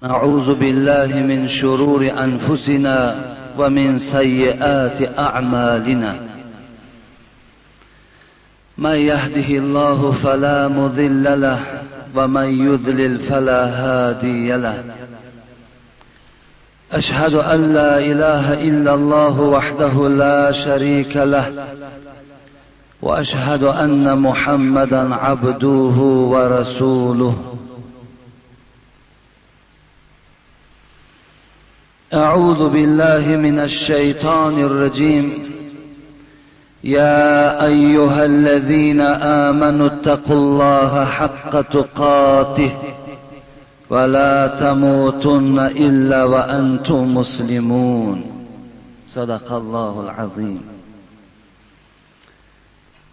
نعوذ بالله من شرور أنفسنا ومن سيئات أعمالنا. من يهده الله فلا مضل له ومن يضلل فلا هادي له. أشهد أن لا إله إلا الله وحده لا شريك له، وأشهد أن محمدا عبده ورسوله. أعوذ بالله من الشيطان الرجيم. يا أيها الذين آمنوا اتقوا الله حق تقاته ولا تموتن إلا وأنتم مسلمون. صدق الله العظيم.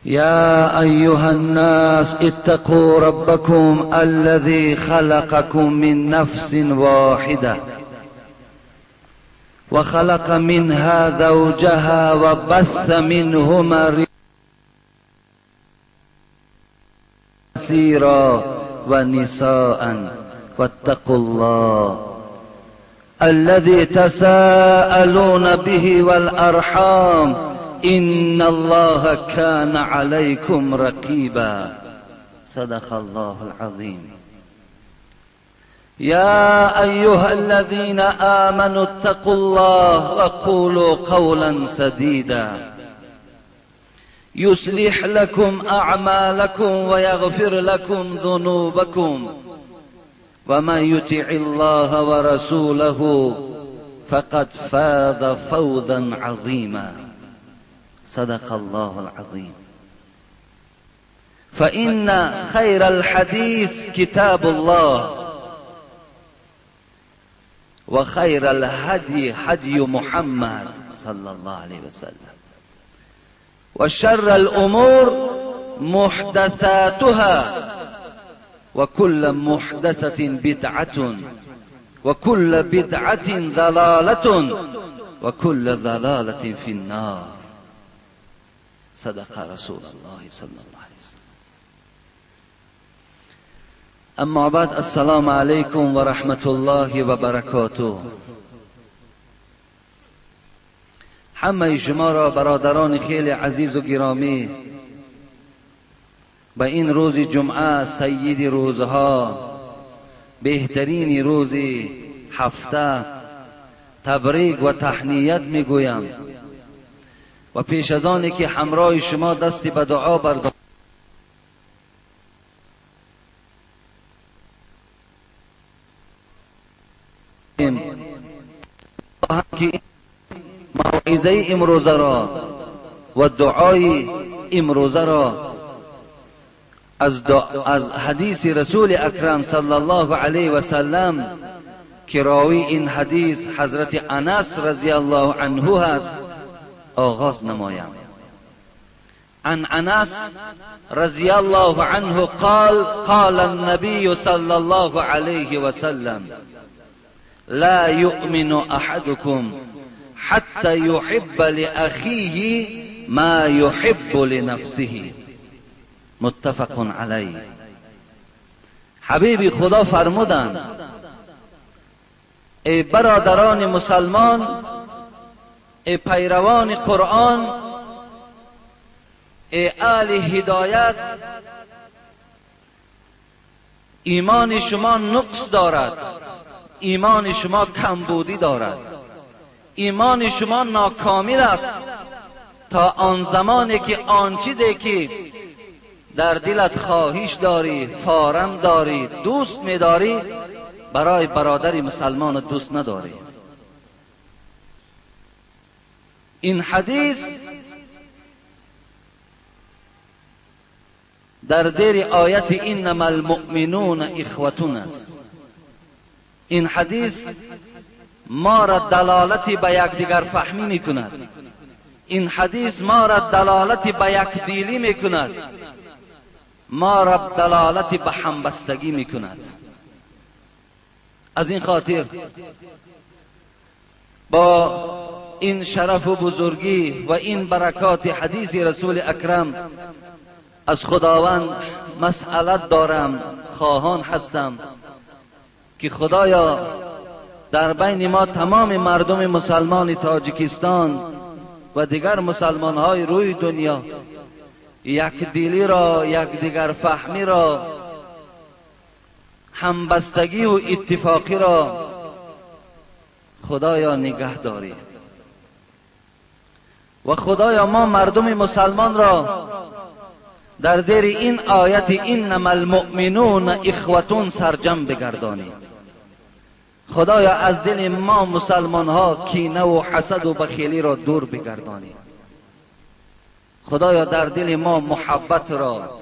يا أيها الناس اتقوا ربكم الذي خلقكم من نفس واحدة وخلق منها زوجها وبث منهما كثيرا ونساء، واتقوا الله الذي تساءلون به والأرحام إن الله كان عليكم رقيبا. صدق الله العظيم. يا أيها الذين آمنوا اتقوا الله وقولوا قولا سديدا يصلح لكم أعمالكم ويغفر لكم ذنوبكم، ومن يطع الله ورسوله فقد فاز فوزا عظيما. صدق الله العظيم. فإن خير الحديث كتاب الله، وخير الهدي هدي محمد صلى الله عليه وسلم، وشر الأمور محدثاتها، وكل محدثة بدعة، وكل بدعة ضلالة، وكل ضلالة في النار. صدق رسول الله صلى الله عليه وسلم. اما بعد، السلام علیکم و رحمت الله و برکاته. همه شما را برادران خیلی عزیز و گرامی به این روز جمعه، سید روزها، بهترین روز هفته، تبریک و تهنیت میگویم و پیش از آنی که همراه شما دست به دعا بردارم، که موعظه امروزه را و دعای امروزه را از حدیث رسول اکرم صلی الله علیه و سلم که راوی این حدیث حضرت انس رضی الله عنه است آغاز نمایم. عن انس رضی الله عنه قال: قال النبی صلی الله علیه و سلم: لا يؤمن احدكم حتى يحب لأخيه ما يحب لنفسه. متفق علیه. حبیبی خدا فرمودند: ای برادران مسلمان، ای پیروان قرآن، ای اهل هدایت، ایمان شما نقص دارد، ایمان شما کمبودی دارد، ایمان شما ناکامل است تا آن زمانی که آن چیزی که در دلت خواهش داری، فارم داری، دوست می‌داری، برای برادر مسلمان دوست نداری. این حدیث در زیر آیت انما المؤمنون اخوتون است. این حدیث ما را دلالت به یکدیگر فهمی میکند. این حدیث ما را دلالت به یکدیلی میکند، ما را دلالت به همبستگی میکند. از این خاطر با این شرف و بزرگی و این برکات حدیث رسول اکرم از خداوند مسئلت دارم، خواهان هستم که خدایا در بین ما تمام مردم مسلمان تاجیکستان و دیگر مسلمان های روی دنیا یک دلی را، یک دیگر فهمی را، همبستگی و اتفاقی را خدایا نگه داری. و خدایا ما مردم مسلمان را در زیر این آیت انما المؤمنون اخوتون سرجم بگردانی. خدایا از دل ما مسلمان ها کینه و حسد و بخیلی را دور بگردانی. خدایا در دل ما محبت را،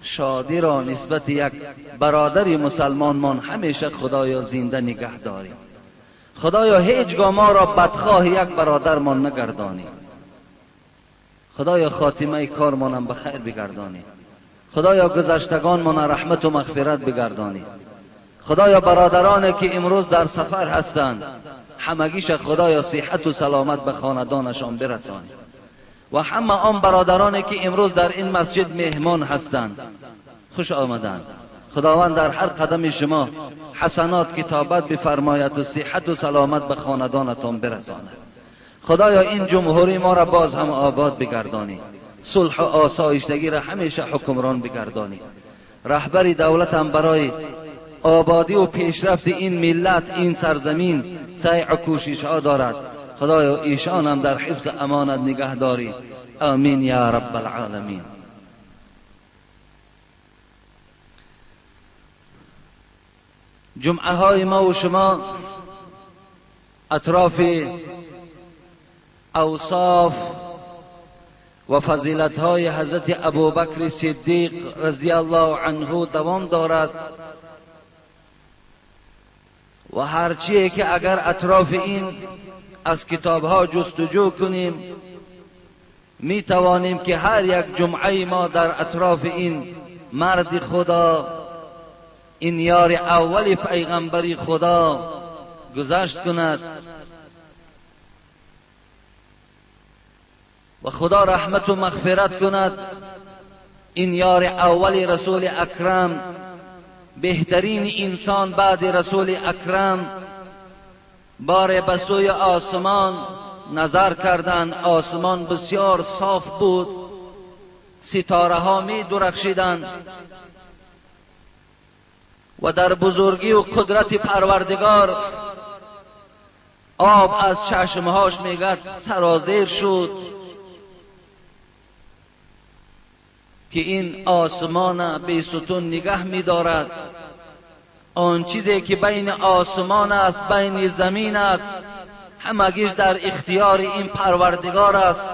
شادی را نسبت یک برادر مسلمان مان همیشه خدایا زنده نگه داری. خدایا هیچگاه ما را بدخواه یک برادرمان نگردانی. خدایا خاتمه کارمانم به خیر بگردانی. خدایا گذشتگانمان رحمت و مغفرت بگردانی. خدایا برادرانی که امروز در سفر هستند همگیش خدایا صحت و سلامت به خاندانشان برسانی. و همه آن برادرانی که امروز در این مسجد مهمان هستند خوش آمدند. خداوند در هر قدم شما حسنات کتابت بفرماید و صحت و سلامت به خاندانتان برساند. خدایا این جمهوری ما را باز هم آباد بگردانی، صلح و آسایشتگی را همیشه حکمران بگردانی. رهبر دولت هم برای آبادی و پیشرفت این ملت، این سرزمین سعی و کوشش ها دارد. خدایا ایشان هم در حفظ امانت نگه داری. آمین یا رب العالمین. جمعه های ما و شما اطراف اوصاف و فضیلت های حضرت ابوبکر صدیق رضی الله عنه دوام دارد و هرچیه که اگر اطراف این از کتاب ها جستجو کنیم می توانیم که هر یک جمعه ما در اطراف این مرد خدا، این یار اول پیغمبری خدا گذشت کند و خدا رحمت و مغفرت کند. این یار اول رسول اکرم، بهترین انسان بعد رسول اکرم، بار به سوی آسمان نظر کردند. آسمان بسیار صاف بود، ستاره ها می درخشیدند و در بزرگی و قدرت پروردگار آب از چشمهاش میگد سرازیر شد که این آسمان بی ستون نگه می دارد. آن چیزی که بین آسمان است، بین زمین است، همگیش در اختیار این پروردگار است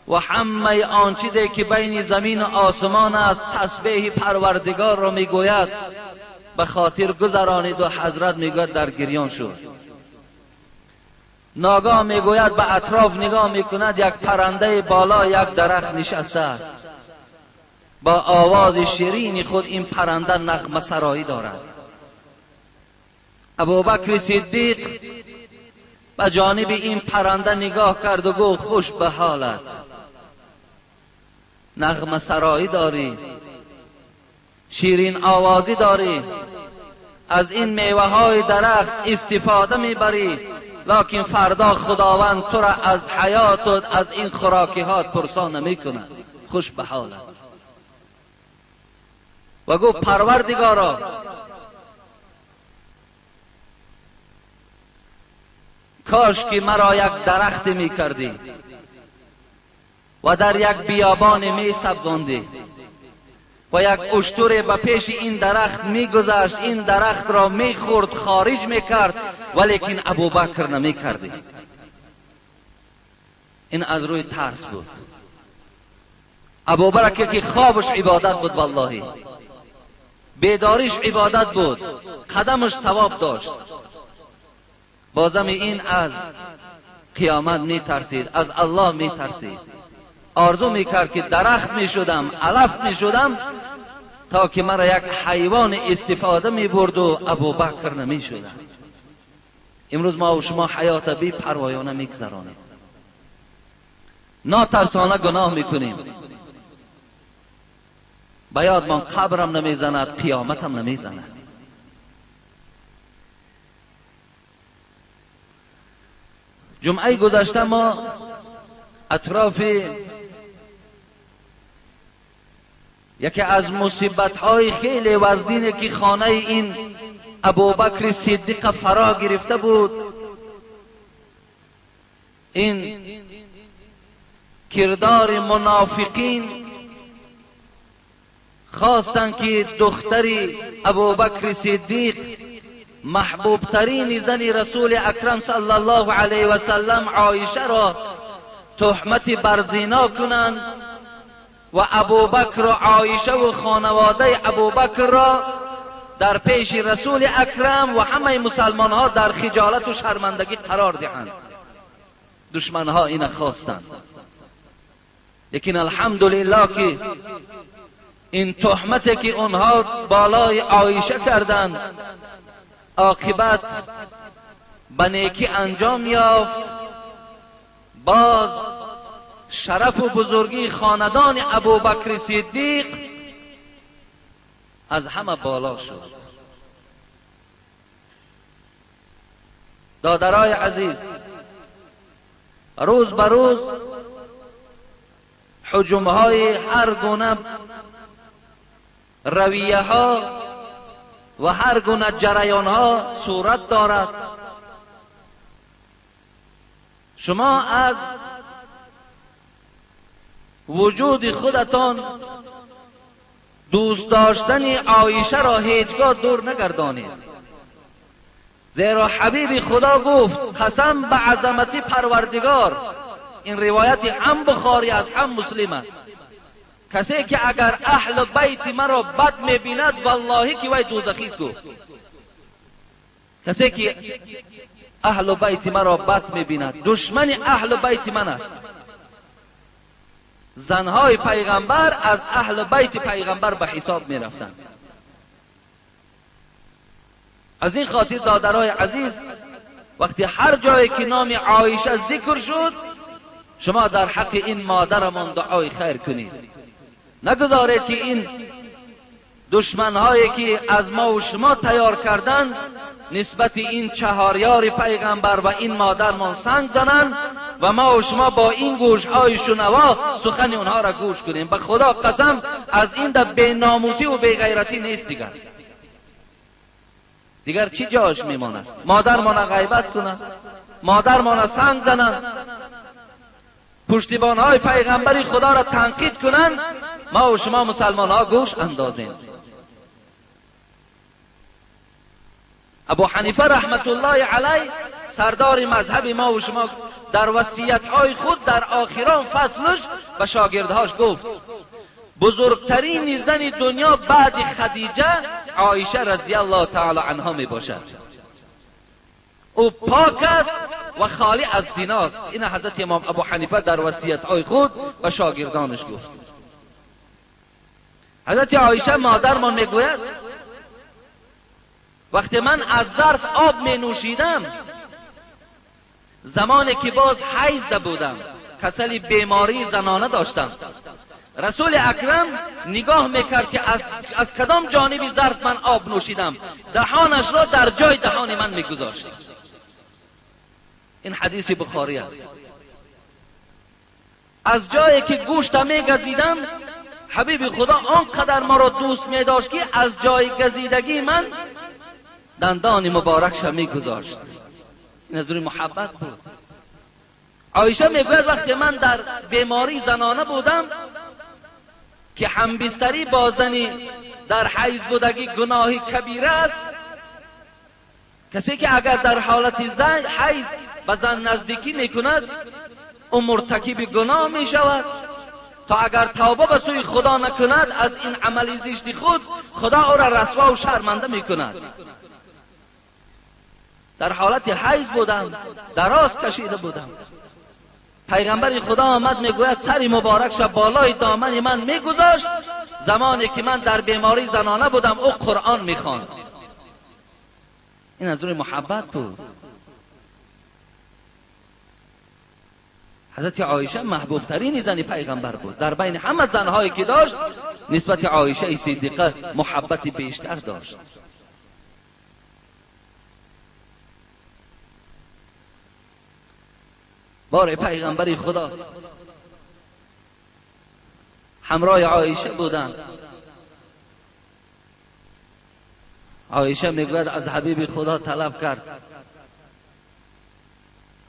و همه آن چیزی که بین زمین و آسمان است تسبیح پروردگار را میگوید. به خاطر گذرانید و حضرت میگوید در گریان شد. ناگاه میگوید به اطراف نگاه میکند، یک پرنده بالا یک درخت نشسته است. با آواز شیرین خود این پرنده نغمه سرایی دارد. ابوبکر صدیق به جانب این پرنده نگاه کرد و گفت خوش به حالت، نغمه سرایی داری، شیرین آوازی داری، از این میوه های درخت استفاده میبری، لکن فردا خداوند تو را از حیات و از این خوراکیات پرسان نمی کند. خوش به حالت. و گفت پروردگارا، کاش که مرا یک درخت می کردی و در یک بیابان می سبزاندی و یک اشتر به پیش این درخت می گذشت، این درخت را می خورد، خارج می کرد، ولیکن ابوبکر نمی کردی. این از روی ترس بود. ابوبکر که خوابش عبادت بود، والله بیداریش عبادت بود، قدمش ثواب داشت. بازم این از قیامت می ترسید، از الله می ترسید، آرزو می کرد که درخت می شدم، علف می شدم تا که مرا یک حیوان استفاده می برد و ابوبکر نمی شدم. امروز ما و شما حیات بی پروایانه می گذرانیم، ناترسانه گناه می کنیم، به یادمان قبرم نمی زند، قیامتم نمی زند. جمعه گذشته ما اطراف یکی از مصیبت های خیلی وزنینه که خانه این ابوبکر صدیق فرا گرفته بود، این کردار منافقین خواستند که دختری ابوبکر صدیق، محبوب ترین زن رسول اکرم صلی الله علیه و سلم عایشه را تهمت بر زنا کنند و ابوبکر و عایشه و خانواده ابوبکر را در پیش رسول اکرم و همه مسلمان ها در خجالت و شرمندگی قرار دهند. دشمن ها این خواستند، لیکن الحمدلله که این تهمتی که اونها بالای عایشه کردند عاقبت به نیکی انجام یافت. باز شرف و بزرگی خاندان ابوبکر صدیق از همه بالا شد. دادرای عزیز، روز به روز هجوم‌های هر گونه رویه ها و هر گونه جریان ها صورت دارد. شما از وجود خودتان دوست داشتن عایشه را هیچگاه دور نگردانید، زیرا حبیب خدا گفت قسم به عظمت پروردگار. این روایت هم بخاری است هم مسلم است. کسی که اگر اهل بیت مرا بد میبیند والله که وی دوزخی است. گفت کسی که اهل بیت مرا بد میبیند دشمن اهل بیت من است. زنهای پیغمبر از اهل بیت پیغمبر به حساب میرفتند. از این خاطر دادرای عزیز، وقتی هر جایی که نام عایشه ذکر شد شما در حق این مادرمان دعای خیر کنید. نگذارید که این دشمنهایی که از ما و شما تیار کردن نسبت این چهاریار پیغمبر و این مادرمان سنگ زنند و ما و شما با این گوشهای شنوا سخن اونها را گوش کنیم. به خدا قسم از این در بی ناموسی و بی غیرتی نیست. دیگر چی جاش میماند؟ مادرمان غیبت کنند، مادرمان سنگ زنند، پشتیبانهای پیغمبری خدا را تنقید کنند، ما و شما مسلمان ها گوش اندازیم. ابو حنیفه رحمت الله علیه سردار مذهب ما و شما در وصیت‌های خود در آخران فصلش به شاگردهاش گفت بزرگترین زن دنیا بعد خدیجه عایشه رضی الله تعالی عنها می باشد. او پاک است و خالی از زناست. این حضرت امام ابو حنیفه در وصیت‌های خود به شاگردانش گفت. حضرت عایشه مادرمان میگوید وقتی من از ظرف آب می نوشیدم، زمانی که باز حیض بودم، کسل بیماری زنانه داشتم، رسول اکرم نگاه میکرد که از کدام جانبی ظرف من آب نوشیدم، دهانش را در جای دهان من میگذاشت. این حدیث بخاری است. از جایی که گوشت میگزیدم حبیب خدا آنقدر ما را دوست میداشت که از جای گزیدگی من دندان مبارکش میگذاشت. این از روی محبت بود. عایشه میگوید وقتی من در بیماری زنانه بودم که همبستری با زنی در حیض بودگی گناهی کبیره است، کسی که اگر در حالت زن حیض به زن نزدیکی میکند او مرتکب گناه میشود، تا اگر توبه به سوی خدا نکند از این عمل زشت خود خدا او را رسوا و شرمنده میکند. در حالت حیض بودم، دراز کشیده بودم، پیغمبر خدا آمد میگوید سری مبارک شب بالای دامن من میگذاشت. زمانی که من در بیماری زنانه بودم او قرآن میخواند. این از روی محبت بود. حضرت عایشه محبوب ترین زن پیغمبر بود. در بین همه زنهایی که داشت نسبت عایشه صدیقه محبت بیشتر داشت. بار پیغمبر خدا همراه عایشه بودند. عایشه میگوید از حبیب خدا طلب کرد،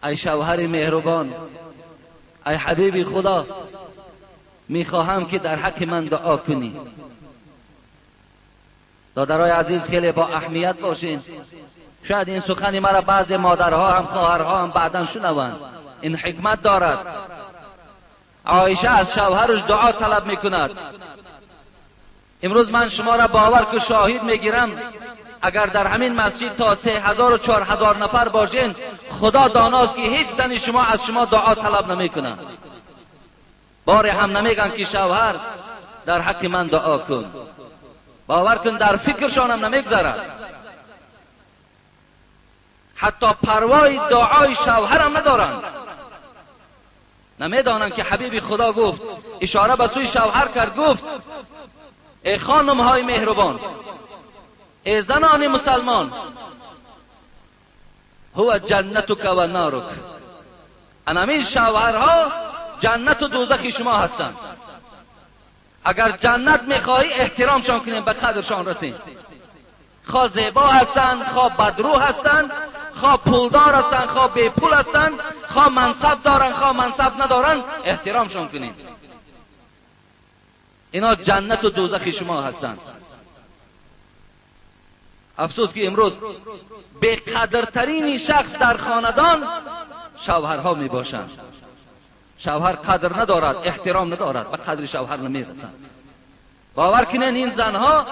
ای شوهر مهربان، ای حبیب خدا، میخواهم که در حق من دعا کنی. دادرای عزیز خیلی با اهمیت باشین. شاید این سخن مرا بعض مادرها هم خواهرها هم بعدا شنوند. این حکمت دارد. عایشه از شوهرش دعا طلب میکند. امروز من شما را باور که شاهد میگیرم، اگر در همین مسجد تا 3000 و 4000 نفر باشین، خدا داناست که هیچ زنی شما از شما دعا طلب نمیکنه. باری هم نمیگن که شوهر در حق من دعا کن. باور کن در فکرشان هم نمیگذرد. حتی پروای دعای شوهر هم ندارند. نمیدانند که حبیب خدا گفت، اشاره به سوی شوهر کرد، گفت ای خانم های مهربان، ای زنان مسلمان، هو جنتک و نارک. انامین شوهرها جنت و دوزخ شما هستند. اگر جنت میخواهی احترامشان کنیم، به قدرشان رسیم. خواه زیبا هستند، خواه بدرو هستند، خواه پولدار هستند، خواه بی پول هستند، خواه منصب دارند، خواه منصب ندارند، احترامشان کنیم. اینا جنت و دوزخ شما هستند. افسوس که امروز بی قدرترین شخص در خاندان شوهرها می باشند. شوهر قدر ندارد، احترام ندارد، به قدر شوهر نمیرسند. باور کنین این زنها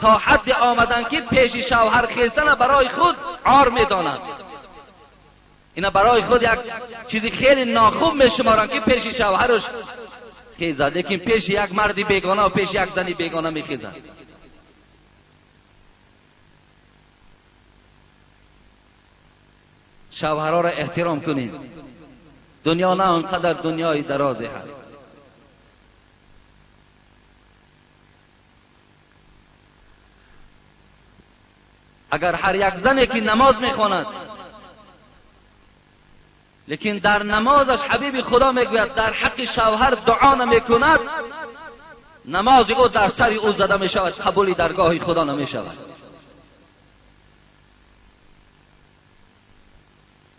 تا حد آمدن که پیش شوهر خیستن برای خود عار میدانند. اینا برای خود یک چیزی خیلی ناخوب میشمارند که پیش شوهرش خیزد، لیکن پیش یک مرد بیگانه و پیش یک زنی بیگانه میخیزد. شوهرها را احترام کنید. دنیا نه آنقدر دنیای درازی هست. اگر هر یک زنی که نماز میخواند، لیکن در نمازش حبیب خدا میگوید در حق شوهر دعا نمیکند، نماز او در سر او زده میشود، قبولی درگاه خدا نمیشود.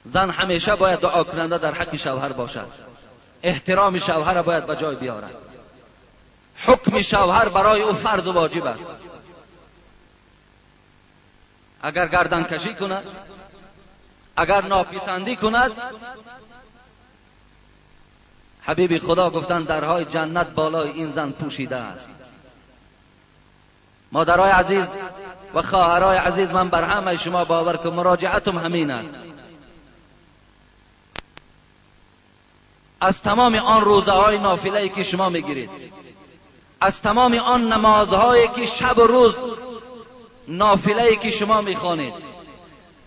زن همیشه باید دعا کننده در حق شوهر باشد. احترام شوهر باید به جای بیارد. حکم شوهر برای او فرض و واجب است. اگر گردن کشی کند، اگر ناپسندی کند، حبیب خدا گفتند درهای جنت بالای این زن پوشیده است. مادرای عزیز و خواهرای عزیز، من بر همه شما باور که مراجعتم همین است. از تمام آن روزه های نافله که شما میگیرید، از تمام آن نمازهایی که شب و روز نافله که شما میخوانید،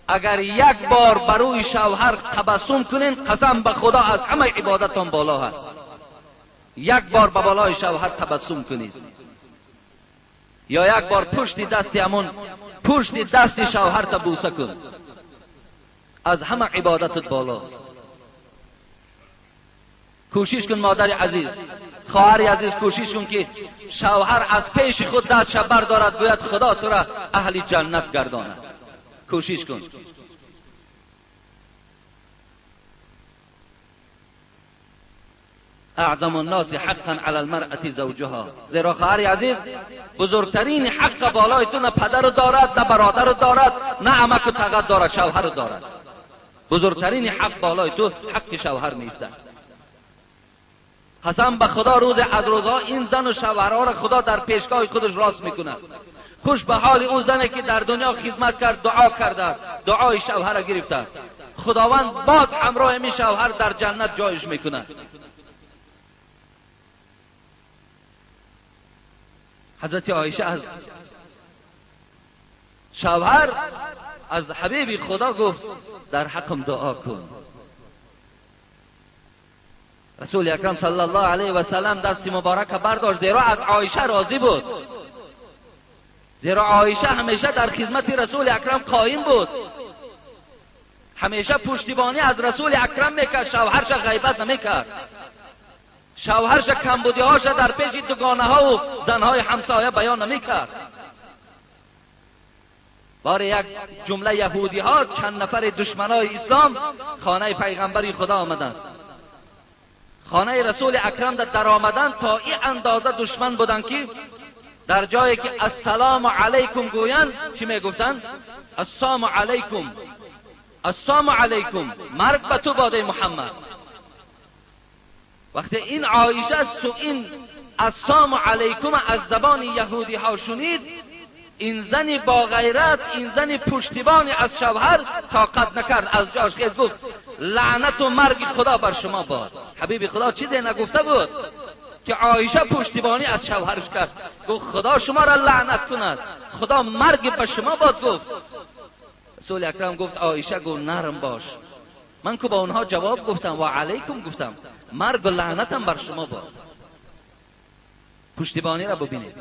اگر یک بار بروی شوهر تبسم کنین، قسم به خدا از همه عبادتان بالا هست. یک بار به بالای شوهر تبسم کنید، یا یک بار پشت دست همون پشت دست شوهر تا بوسه کن، از همه عبادتت بالاست. کوشش کن مادر عزیز، خواهر عزیز، کوشش کن که شوهر از پیش خود دستش بردارد، گوید خدا تو را اهل جنت گرداند. کوشش کن. اعظم الناس حقا علی المرأة زوجها. زیرا خواهر عزیز، بزرگترین حق بالای تو نه پدر دارد، نه برادر دارد، نه عمک و تغت دارد، شوهر دارد. بزرگترین حق بالای تو حق شوهر نیست. قسم به خدا روز از روزها این زن و شوهرها را خدا در پیشگاه خودش راست میکند. خوش به حال اون زنی که در دنیا خدمت کرد، دعا کرده است، دعای شوهر را گرفته است، خداوند باز همراه می شوهر در جنت جایش میکند. حضرت عایشه از شوهر، از حبیب خدا گفت در حقم دعا کن. رسول اکرم صلی الله علیه و سلم دست مبارک برداشت، زیرا از عایشه راضی بود، زیرا عایشه همیشه در خدمت رسول اکرم قایم بود، همیشه پشتیبانی از رسول اکرم میکرد، شوهرش غیبت نمیکرد، شوهرش کمبودی هاش در پیش دوگانه ها و زنهای همسایه بیان نمیکرد. بار یک جمله یهودی ها چند نفر دشمنای اسلام خانه پیغمبری خدا آمدند، خانه رسول اکرم در آمدن تا این اندازه دشمن بودند که در جایی که السلام علیکم گویند چی میگفتند؟ السلام علیکم، السلام علیکم، مرگ به تو باده محمد. وقتی این عایشه این السلام علیکم از زبان یهودی ها شنید، این زن با غیرت، این زن پشتیبانی از شوهر طاقت نکرد، از جاش خیز گفت لعنت و مرگ خدا بر شما باد. حبیب خدا چیزی نگفته بود که عایشه پشتیبانی از شوهرش کرد، گفت خدا شما را لعنت کند، خدا مرگ به شما باد. گفت رسول اکرم گفت عایشه گفت نرم باش، من که با اونها جواب گفتم و علیکم گفتم، مرگ و لعنتم بر شما باد. پشتیبانی را ببینید.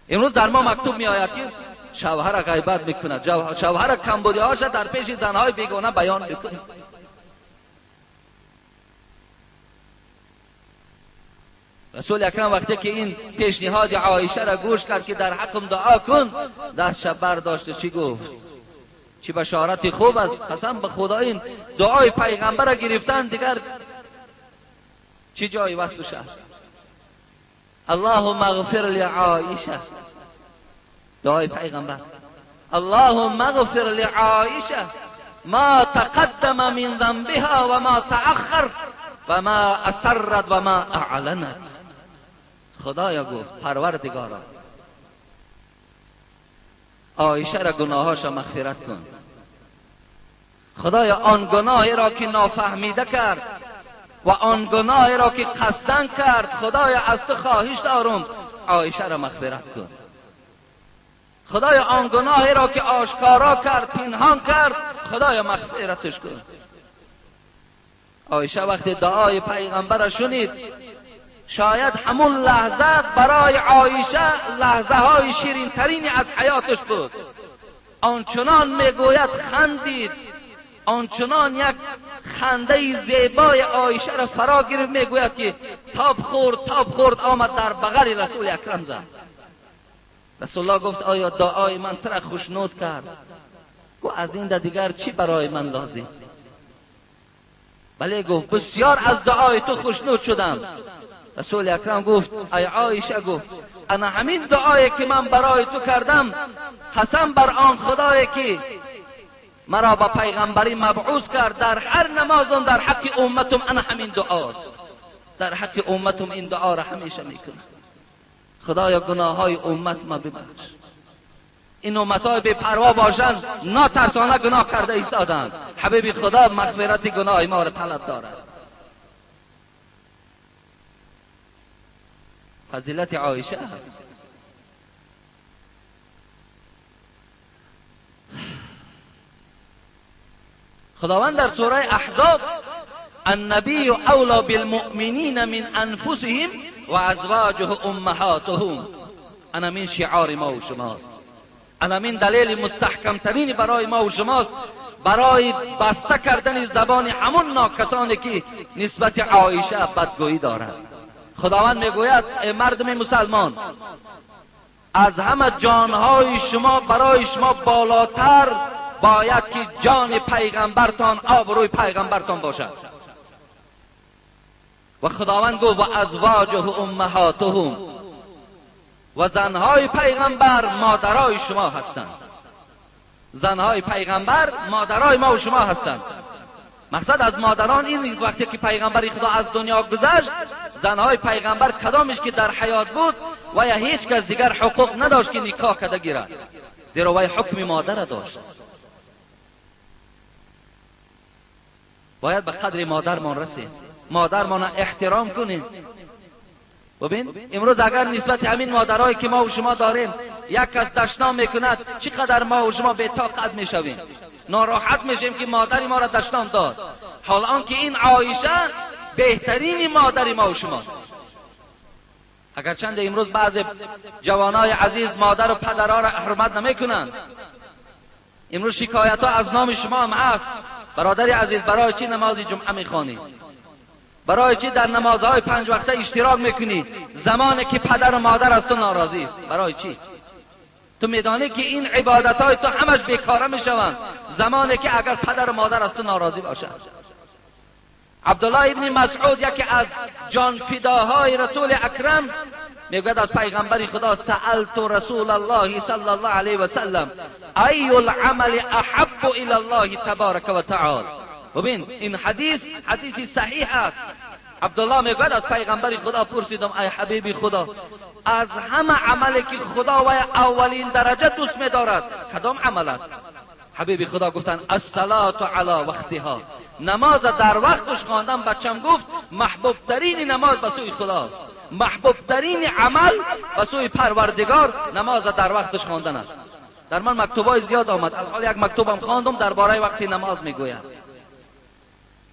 امروز در ما مکتوب می آید که شوهر غیبت میکند، شوهر کمبودی هاش در پیش زنهای بیگانه بیان میکند. رسول اکرم وقتی که این پیشنهاد عایشه را گوش کرد که در حقم دعا کن، دستش برداشت و چی گفت؟ چی بشارت خوب است، قسم به خدا این دعای پیغمبر را گرفتن دیگر چی جای وصفش است. اللهم اغفر لعایشه، دعای پیغمبر، اللهم اغفر لعایشه ما تقدم من ذنبها و ما تأخر و ما اسرت و ما اعلنت. خدایا گفت پروردگارا عایشه را گناهاش را مغفرت کن. خدایا آن گناهی را که نافهمیده کرد و آن گناهی را که قصدن کرد، خدایا از تو خواهش دارم عایشه را مغفرت کن. خدایا آن گناهی را که آشکارا کرد، پنهان کرد، خدایا مغفرتش کن. عایشه وقتی دعای پیغمبر را شنید، شاید همون لحظه برای عایشه لحظه های شیرین ترینی از حیاتش بود. آنچنان میگوید خندید، آنچنان یک خنده زیبای عایشه را فرا گرفت، میگوید که تاب خورد، تاب خورد، آمد در بغل رسول اکرم زد. رسول الله گفت آیا دعای من تو را خوشنود کرد؟ گفت از این دیگر چی برای من لازم؟ بله، گفت بسیار از دعای تو خوشنود شدم. رسول اکرم گفت ای عایشه، گفت انا همین دعایی که من برای تو کردم، قسم بر آن خدایی که مرا با پیغمبری مبعوث کرد، در هر نمازم در حق امتم انا همین دعاست، در حق امتم این دعا را همیشه میکنم. خدایا گناه های امت ما ببخش. این امتهای بی پروا باشند، ناترسانه گناه کرده ایستادند. حبیب خدا مغفرت گناه ما را طلب دارد. فضیلت عایشه است. خداوند در سوره احزاب النبی اولی بالمؤمنین من انفسهم و ازواجه امهاتهم. انا من شعار ما و شماست، انا من دلیل مستحکم ترین برای ما و شماست برای بسته کردن زبان همون ناکسانی که نسبت عایشه بدگویی دارند. خداوند میگوید ای مردم مسلمان، از همه جانهای شما برای شما بالاتر باید که جان پیغمبرتان، آبروی پیغمبرتان باشد. و خداوند گفت و ازواجه امهاتهم، و زنهای پیغمبر مادرای شما هستند. زنهای پیغمبر مادرای ما و شما هستند. مقصد از مادران این نیست وقتی که پیغمبر خدا از دنیا گذشت، زنهای پیغمبر کدامش که در حیات بود و یا هیچ کس دیگر حقوق نداشت که نکاح کرده گیرد، زیرا وی حکم مادر داشت. باید به قدر مادرمان رسیم، مادرمان احترام کنیم. ببین امروز اگر نسبت همین مادرایی که ما و شما داریم یک کس دشنام میکند، چقدر ما و شما به طاقت میشویم، ناراحت میشیم که مادری ما را دشنام داد، حال آنکه این عایشه بهترین مادر ما و شماست. اگرچند امروز بعض جوانای عزیز مادر و پدرها را حرمت نمیکنند، امروز شکایت ها از نام شما هم هست. برادر عزیز، برای چی نماز جمعه میخوانی؟ برای چی در نمازهای 5 وقته اشتراک میکنی زمانی که پدر و مادر از تو ناراضی است؟ برای چی؟ تو میدانی که این عبادت های تو همش بیکاره میشوند زمانی که اگر پدر و مادر از تو ناراضی باشند. عبدالله ابن مسعود یکی از جانفداهای رسول اکرم میگوید از پیغمبر خدا سألت رسول الله صلی الله علیه و سلم ای العمل احب الی الله تبارک و تعالی. ببین این حدیث حدیث صحیح است. عبدالله میگوید از پیغمبر خدا پرسیدم ای حبیب خدا، از همه عملی که خدا و اولین درجه دوست میدارد کدام عمل است؟ حبیب خدا گفتند الصلاة علی وقتها، نماز در وقتش خواندن. بچم گفت محبوب ترین نماز به سوی خداست، محبوب ترین عمل به سوی پروردگار نماز در وقتش خواندن است. در من مکتوبای زیاد آمد، الحال یک مکتوبم خواندم درباره وقتی نماز میگوید.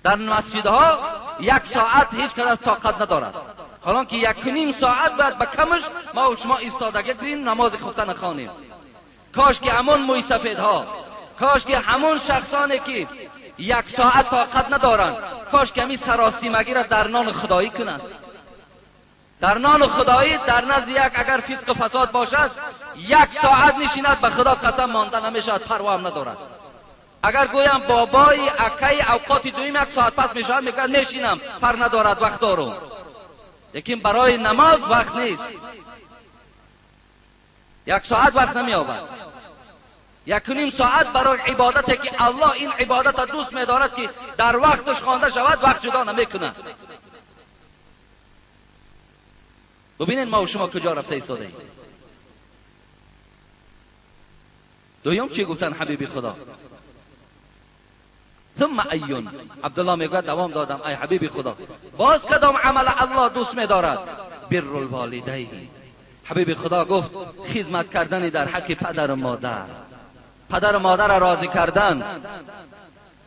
در مسجدها 1 ساعت هیچ کس از طاقت ندارد، حالا که 1.5 ساعت باید به کمش ما و شما ایستادگی کنیم نماز خفتن خوانیم. کاش که همون موی سفیدها، کاش که همون شخصانی که 1 ساعت طاقت ندارند، کاش که همین سراستیمگی را در نان خدایی کنند. در نان خدایی در نزد یک اگر فسق و فساد باشد 1 ساعت نشیند به خدا قسم مانده نمیشود، پروا هم ندارد. اگر گویم بابای اکی اوقات دویم 1 ساعت پس میشود، میگه نشینم پر ندارد وقت دارم. لیکن برای نماز وقت نیست، 1 ساعت وقت نمییابد. 1.5 ساعت برای عبادت که الله این عبادت دوست می‌دارد که در وقتش خوانده شود وقت جدا نمی‌کند. ببینید ما و شما کجا رفته ایستاده ایم. دویم چی گفتن حبیب خدا؟ ثم ایون. عبدالله میگوید دوام دادم ای حبیب خدا، باز کدام عمل الله دوست می‌دارد؟ بر الوالدین. حبیب خدا گفت خدمت کردن در حق پدر و مادر، پدر و مادر را راضی کردن،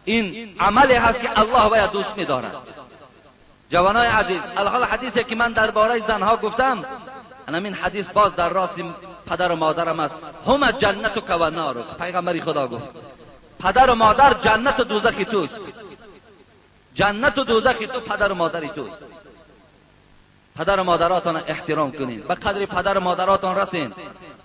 این عملی هست که الله باید دوست می‌دارد. جوانای عزیز، الحال حدیثی که من درباره زنها گفتم، این حدیث باز در راست پدر و مادرم است. هم جنتک و نارک. پیغمبر خدا گفت پدر و مادر جنت و دوزخ توست، جنت و دوزخ تو پدر و مادری توست. پدر و مادراتان احترام کنین، به قدر پدر و مادراتان رسین،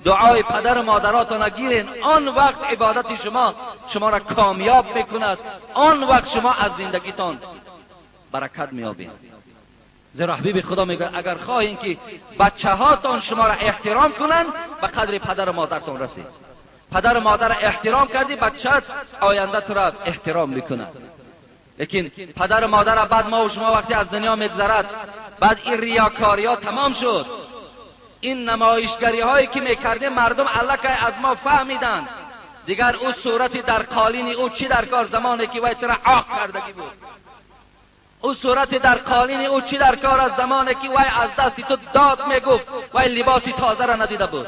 دعای پدر و مادراتان گیرین. آن وقت عبادت شما شما را کامیاب میکند، آن وقت شما از زندگیتان برکت میابین. زیرا حبیب خدا میگه اگر خواهین که بچه هاتان شما را احترام کنند به قدر پدر و مادرتان رسید. پدر و مادر احترام کردی، بچه آینده تو را احترام میکند. لیکن پدر و مادر بعد ما و شما وقتی از دنیا میگذرد، بعد این ریاکاری ها تمام شد، این نمایشگری هایی که میکردیم مردم الکی از ما فهمیدند. دیگر او صورتی در قالین او چی در کار زمانی که وی تو را عاق کردگی بود، او صورت در قالین او چی در کار از زمانی که وی از دستی تو داد میگفت، وی لباسی تازه را ندیده بود،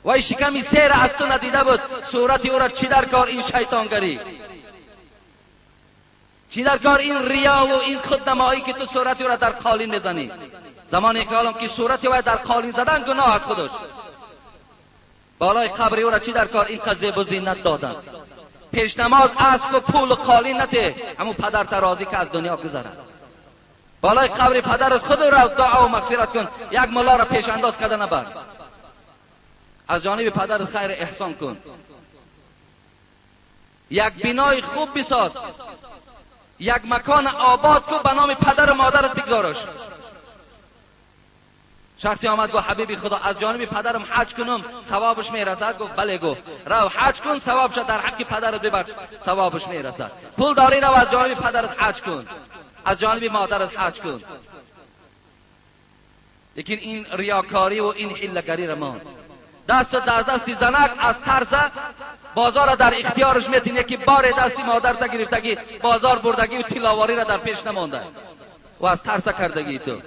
وی شکمی سیر از تو ندیده بود، صورت او را چی در کار این شیطانگری، چی در کار این ریا و این خودنمایی که تو صورت او را در قالین میزنی. زمانی که حالم که صورت وی در قالین زدن گناه از خودش، بالای قبر او را چی در کار این قضیه و زینت دادن. پیش نماز اسب و پول و قالین نته، همون پدر ترازی که از دنیا گذرد. بالای قبر پدرت خود را دعا و مغفرت کن، یک ملا را پیش انداز کرده نبر. از جانب پدرت خیر احسان کن، یک بینای خوب بساز، یک مکان آباد کن به نام پدر و مادرت بگذارش. شخصی آمد گفت حبیبی خدا از جانب پدرم حج کنم ثوابش میرسد؟ گفت بله. گفت رو حج کن ثوابش در حق پدرت ببخش ثوابش میرسد. پول داری رو از جانب پدرت حج کن، از جانب مادرت حج کن. لیکن این ریاکاری و این حیله‌گری را ما دست در دست زنک از ترس بازار را در اختیارش میتینه که بار دستی مادر تا گرفتگی بازار بردگی و تلاواری را در پیش نمانده و از ترس کردگی تو.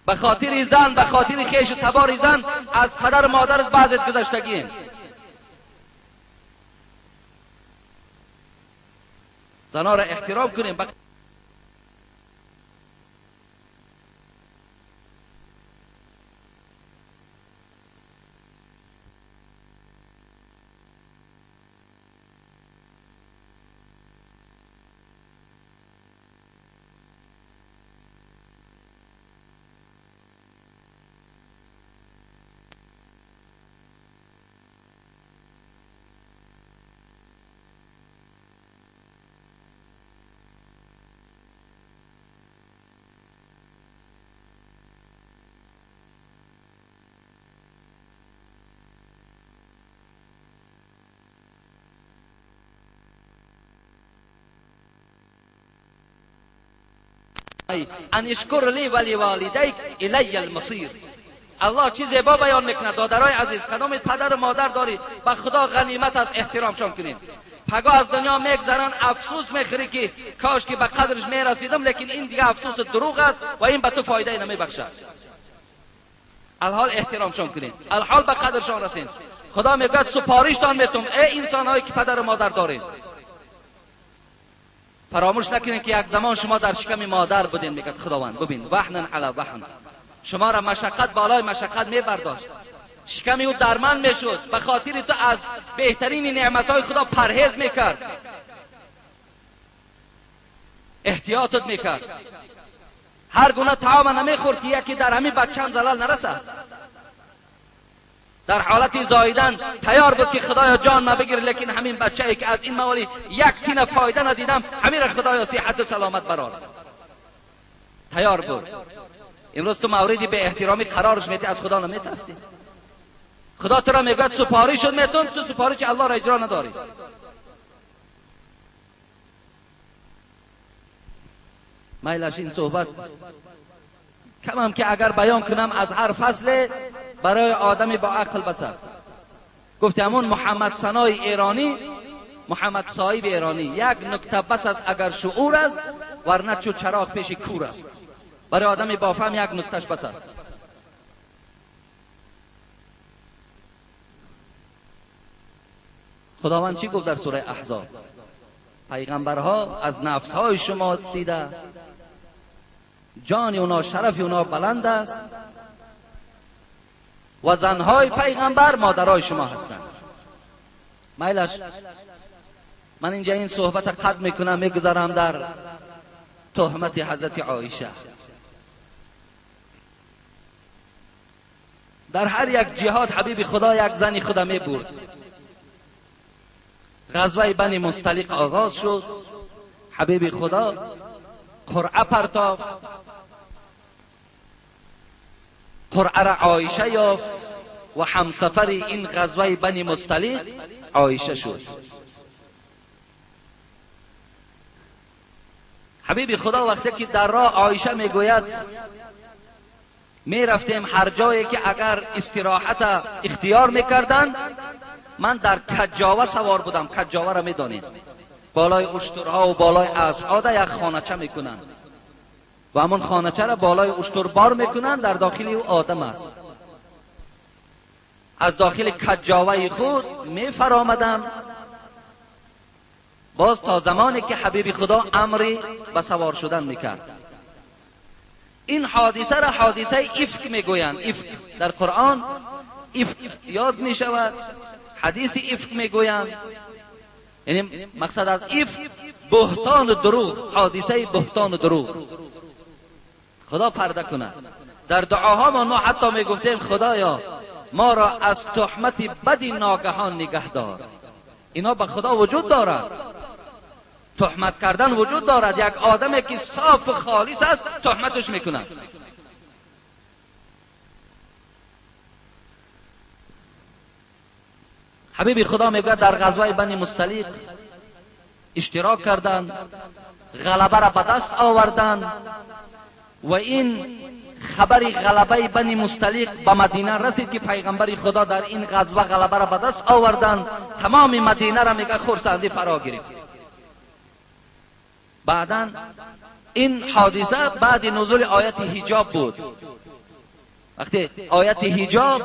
به خاطر زن، به خاطر خیش و تبار زن از پدر و مادرت بعضت گذشتگی. زنها را احترام کنیم. ان اشکر لی ولی والدیک الی المصیر. الله چی زیبا بیان میکنه. دادرای عزیز، کدام پدر و مادر داری، به خدا غنیمت از احترامشان کنید. پگاه از دنیا میگذرن، افسوس میخوری که کاش که به قدرش میرسیدم، لیکن این دیگه افسوس دروغ است و این به تو فایده نمیبخشد. الحال احترامشان کنید، الحال به قدرشان رسید. خدا میگوید سپارشتان میتم ای انسانهایی که پدر و مادر دارید، فراموش نکنید که یک زمان شما در شکم مادر بودین. میگه خداوند ببین، وحنا علی وحن، شما را مشقت بالای مشقت میبرداشت، شکم او درمند میشد، به خاطر تو از بهترین نعمتهای خدا پرهیز میکرد، احتیاطت میکرد، هر گونه طعام نمیخورد که یکی در همین بچه هم زلال نرسد. در حالت زاییدن تیار بود که خدایا جان ما بگیر، لیکن همین بچه ای که از این موالی یک تینه فایده ندیدم، همین را خدایا صحت و سلامت برار. تیار بود. امروز تو موردی به احترامی قرارش میتی، از خدا نمیترسی. خدا تو را میگوید سپاری شد میتون، تو سپارش الله را اجرا نداری. میلش این صحبت کمم که اگر بیان کنم از هر فصل برای آدمی با عقل بس است. گفت همون محمد سنای ایرانی، محمد صاحب ایرانی، یک نکته بس است اگر شعور است، ورنه چو چراغ پیش کور است. برای آدمی با فهم یک نکتهش بس است. خداوند چی گفت در سوره احزاب؟ پیغمبرها از نفسهای شما دیده، جان اونا، شرف اونا بلند است و زنهای پیغمبر مادرای شما هستند. میلش من اینجا این صحبت قد میکنم، میگذارم در تهمت حضرت عایشه. در هر یک جهاد حبیب خدا یک زنی خدا میبرد. غزوه بنی مصطلق آغاز شد، حبیب خدا قرعه پرتافت، قرعه را عایشه یافت و همسفر این غزوه بنی مصطلق عایشه شد. حبیب خدا وقتی که در راه عایشه میگوید میرفتیم هر جایی که اگر استراحت اختیار میکردند، من در کجاوه سوار بودم. کجاوه را میدانید، بالای اشترها و بالای اسبها در یک خانه‌چه میکنند و همون خانه‌چه را بالای اشتر بار میکنند، در داخل او آدم است. از داخل کجاوه خود میفرامدم باز تا زمانی که حبیب خدا امری به سوار شدن میکرد. این حادثه را حادثه افک میگویند. افک در قرآن افک یاد میشود، حدیث افک میگویند، یعنی مقصد از افک بهتان و دروغ، حادثه بهتان و دروغ. خدا پرده کند. در دعاها ما حتی میگفتیم خدایا ما را از تهمت بدی ناگهان نگه دار. اینا به خدا وجود دارد، تهمت کردن وجود دارد. یک آدمی که صاف و خالص است تهمتش میکند. حبیب خدا میگوید در غزوه بنی مصطلق اشتراک کردند، غلبه را به دست آوردند و این خبر غلبه بنی مصطلق به مدینه رسید که پیغمبر خدا در این غزوه غلبه را به دست آوردند. تمام مدینه را میگه خرسندی فرا گرفت. بعدا این حادثه بعد نزول آیت حجاب بود. وقتی آیت حجاب،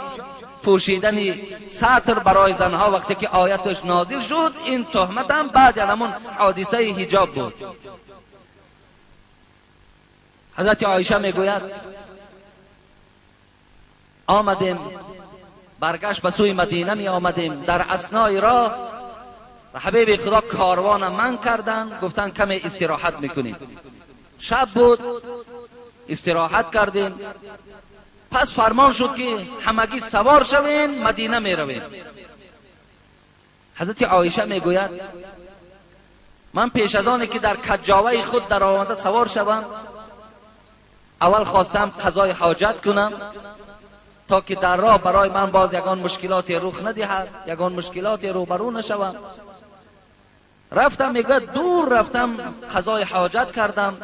پوشیدن ستر برای زنها، وقتی که آیتش نازل شد، این تهمت هم بعد همون حادثه حجاب بود. حضرت عایشه میگوید آمدیم، برگشت به سوی مدینه می آمدیم، در اثنای راه حبیب خدا کاروان من کردن، گفتن کمی استراحت میکنیم. شب بود، استراحت کردیم. پس فرمان شد که همگی سوار شوین، مدینه می رویم. حضرت عایشه میگوید من پیش از آنی که در کجاوه خود در آمده سوار شوم، اول خواستم قضای حاجت کنم تا که در راه برای من باز یگان مشکلات رخ ندهد، یگان مشکلات روبرو نشوم. رفتم، میگوید دور رفتم، قضای حاجت کردم.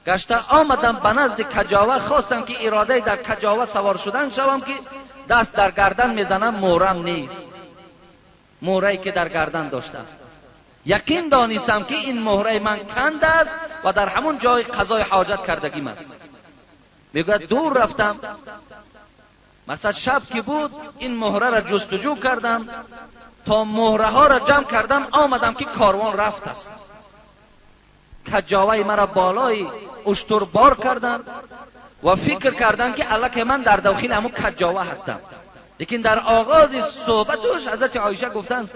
گشته آمدم به نزد کجاوه، خواستم که اراده در کجاوه سوار شدن شوم که دست در گردن میزنم مورم نیست، مهره‌ای که در گردن داشتم. یقین دانستم که این مهره من کند است و در همون جای قضای حاجت کردگیم است. میگوید دور رفتم، مثلا شب که بود این مهره را جستجو کردم تا مهره ها را جمع کردم، آمدم که کاروان رفت است. کجاوه مرا بالای اشتر بار کردم و فکر کردم که الکه من در داخل همون کجاوه هستم. لیکن در آغاز صحبتش حضرت عایشه گفتند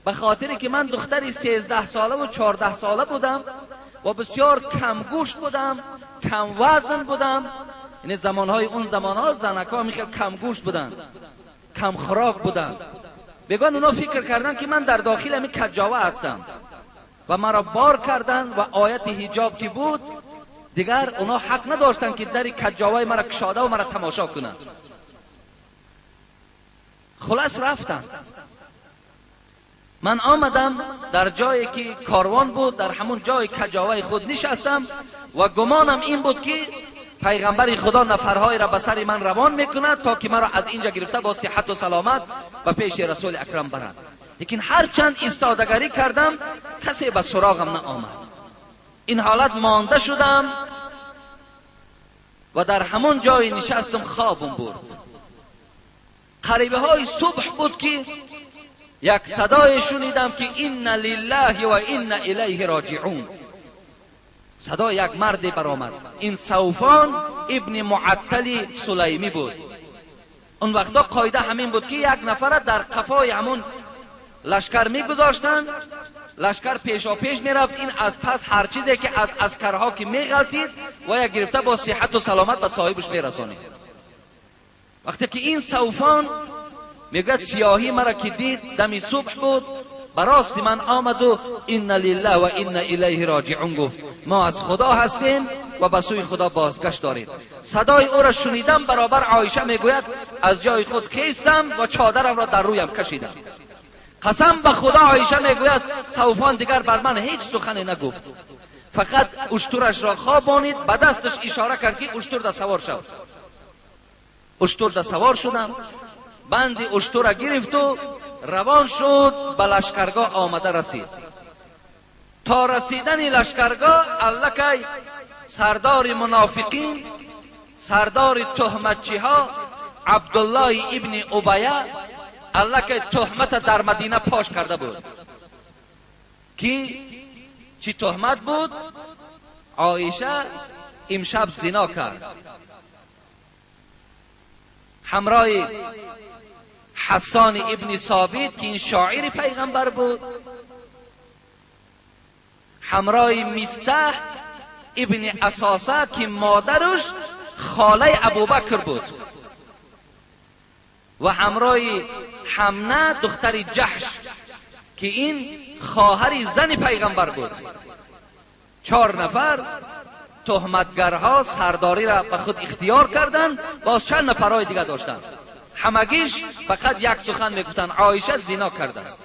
به خاطری که من دختری 13 ساله و 14 ساله بودم و بسیار کم گوشت بودم، کم وزن بودم، یعنی زمانهای اون زمانها زنک‌ها میخیل کم گوشت بودن، کم خوراک بودن. بگن اونا فکر کردن که من در داخل همین کجاوه هستم و مرا بار کردن و آیت حجاب که بود دیگر اونا حق نداشتن که در کجاوه مرا کشاده و مرا تماشا کنند. خلاص رفتن. من آمدم در جایی که کاروان بود، در همون جای کجاوه خود نشستم و گمانم این بود که پیغمبر خدا نفرهای را به سر من روان میکند تا که مرا از اینجا گرفته با صحت و سلامت به پیش رسول اکرم برد. لیکن هرچند ایستادگری کردم کسی به سراغم نه آمد. این حالت مانده شدم و در همون جای نشستم، خوابم برد. قریبه های صبح بود که یک صدای شنیدم که إن لله و إنا إلیه راجعون. صدای یک مردی برآمد. این صوفان ابن معطل سلیمی بود. اون وقتا قاعده همین بود که یک نفر در قفای همون لشکر میگذاشتند، لشکر پیشا پیش میرفت، این از پس هر چیزی که از عسکرها که میغلطید و یک گرفته با صحت و سلامت به صاحبش میرسانید. وقتی که این صوفان میگوید سیاهی مرا که دید، دمی صبح بود، براست من آمد و إن لله و إنا إلیه راجعون گفت. ما از خدا هستیم و به سوی خدا بازگشت داریم. صدای او را شنیدم، برابر عایشه میگوید از جای خود خیستم و چادرم را در رویم کشیدم. قسم به خدا عایشه میگوید صوفان دیگر بر من هیچ سخنی نگفت، فقط اشترش را خوابانید، به دستش اشاره کرد که اشتر در سوار شد. اشتر در سوار شدم، بند اشتر را گرفت و روان شد به لشکرگاه آمده رسید. تا رسیدن لشکرگاه الکی سردار منافقین، سردار تهمتچی ها عبدالله ابن ابیه الکی تهمت در مدینه پاش کرده بود. که چی تهمت بود؟ عایشه امشب زنا کرد، همراه حسان ابن ثابت که این شاعر پیغمبر بود، همراه میسته ابن اساسه که مادرش خاله ابوبکر بود، و همراه حمنه دختر جحش که این خواهر زن پیغمبر بود. 4 نفر تهمتگرها سرداری را به خود اختیار کردند، باز چند نفرهای دیگه داشتند. همگیش فقط یک سخن میگفتند: عایشه زنا کرده است.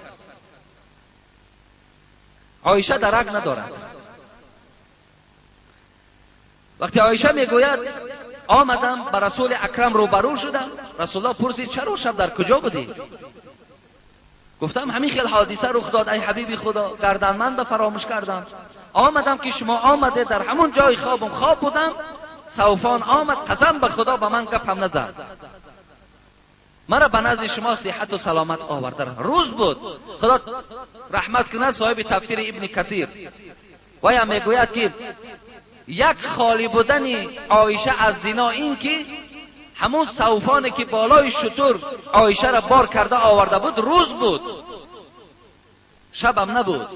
عایشه درک ندارد. وقتی عایشه میگوید آمدم به رسول اکرم روبرو شدم، رسول الله پرسید چرا شب در کجا بودی؟ گفتم همین خیل حادثه رخ داد ای حبیبی خدا، گردن من به فراموش کردم، آمدم که شما آمده در همون جای خوابم خواب بودم، صوفان آمد، قسم به خدا به من گپ هم نزد، مرا به نزد شما صحت و سلامت آورده. روز بود، خدا رحمت کنه صاحب تفسیر ابن کثیر و یا میگوید که یک خالی بودن عایشه از زنا این که همون صوفانی که بالای شتر عایشه را بار کرده آورده بود روز بود، شبم نبود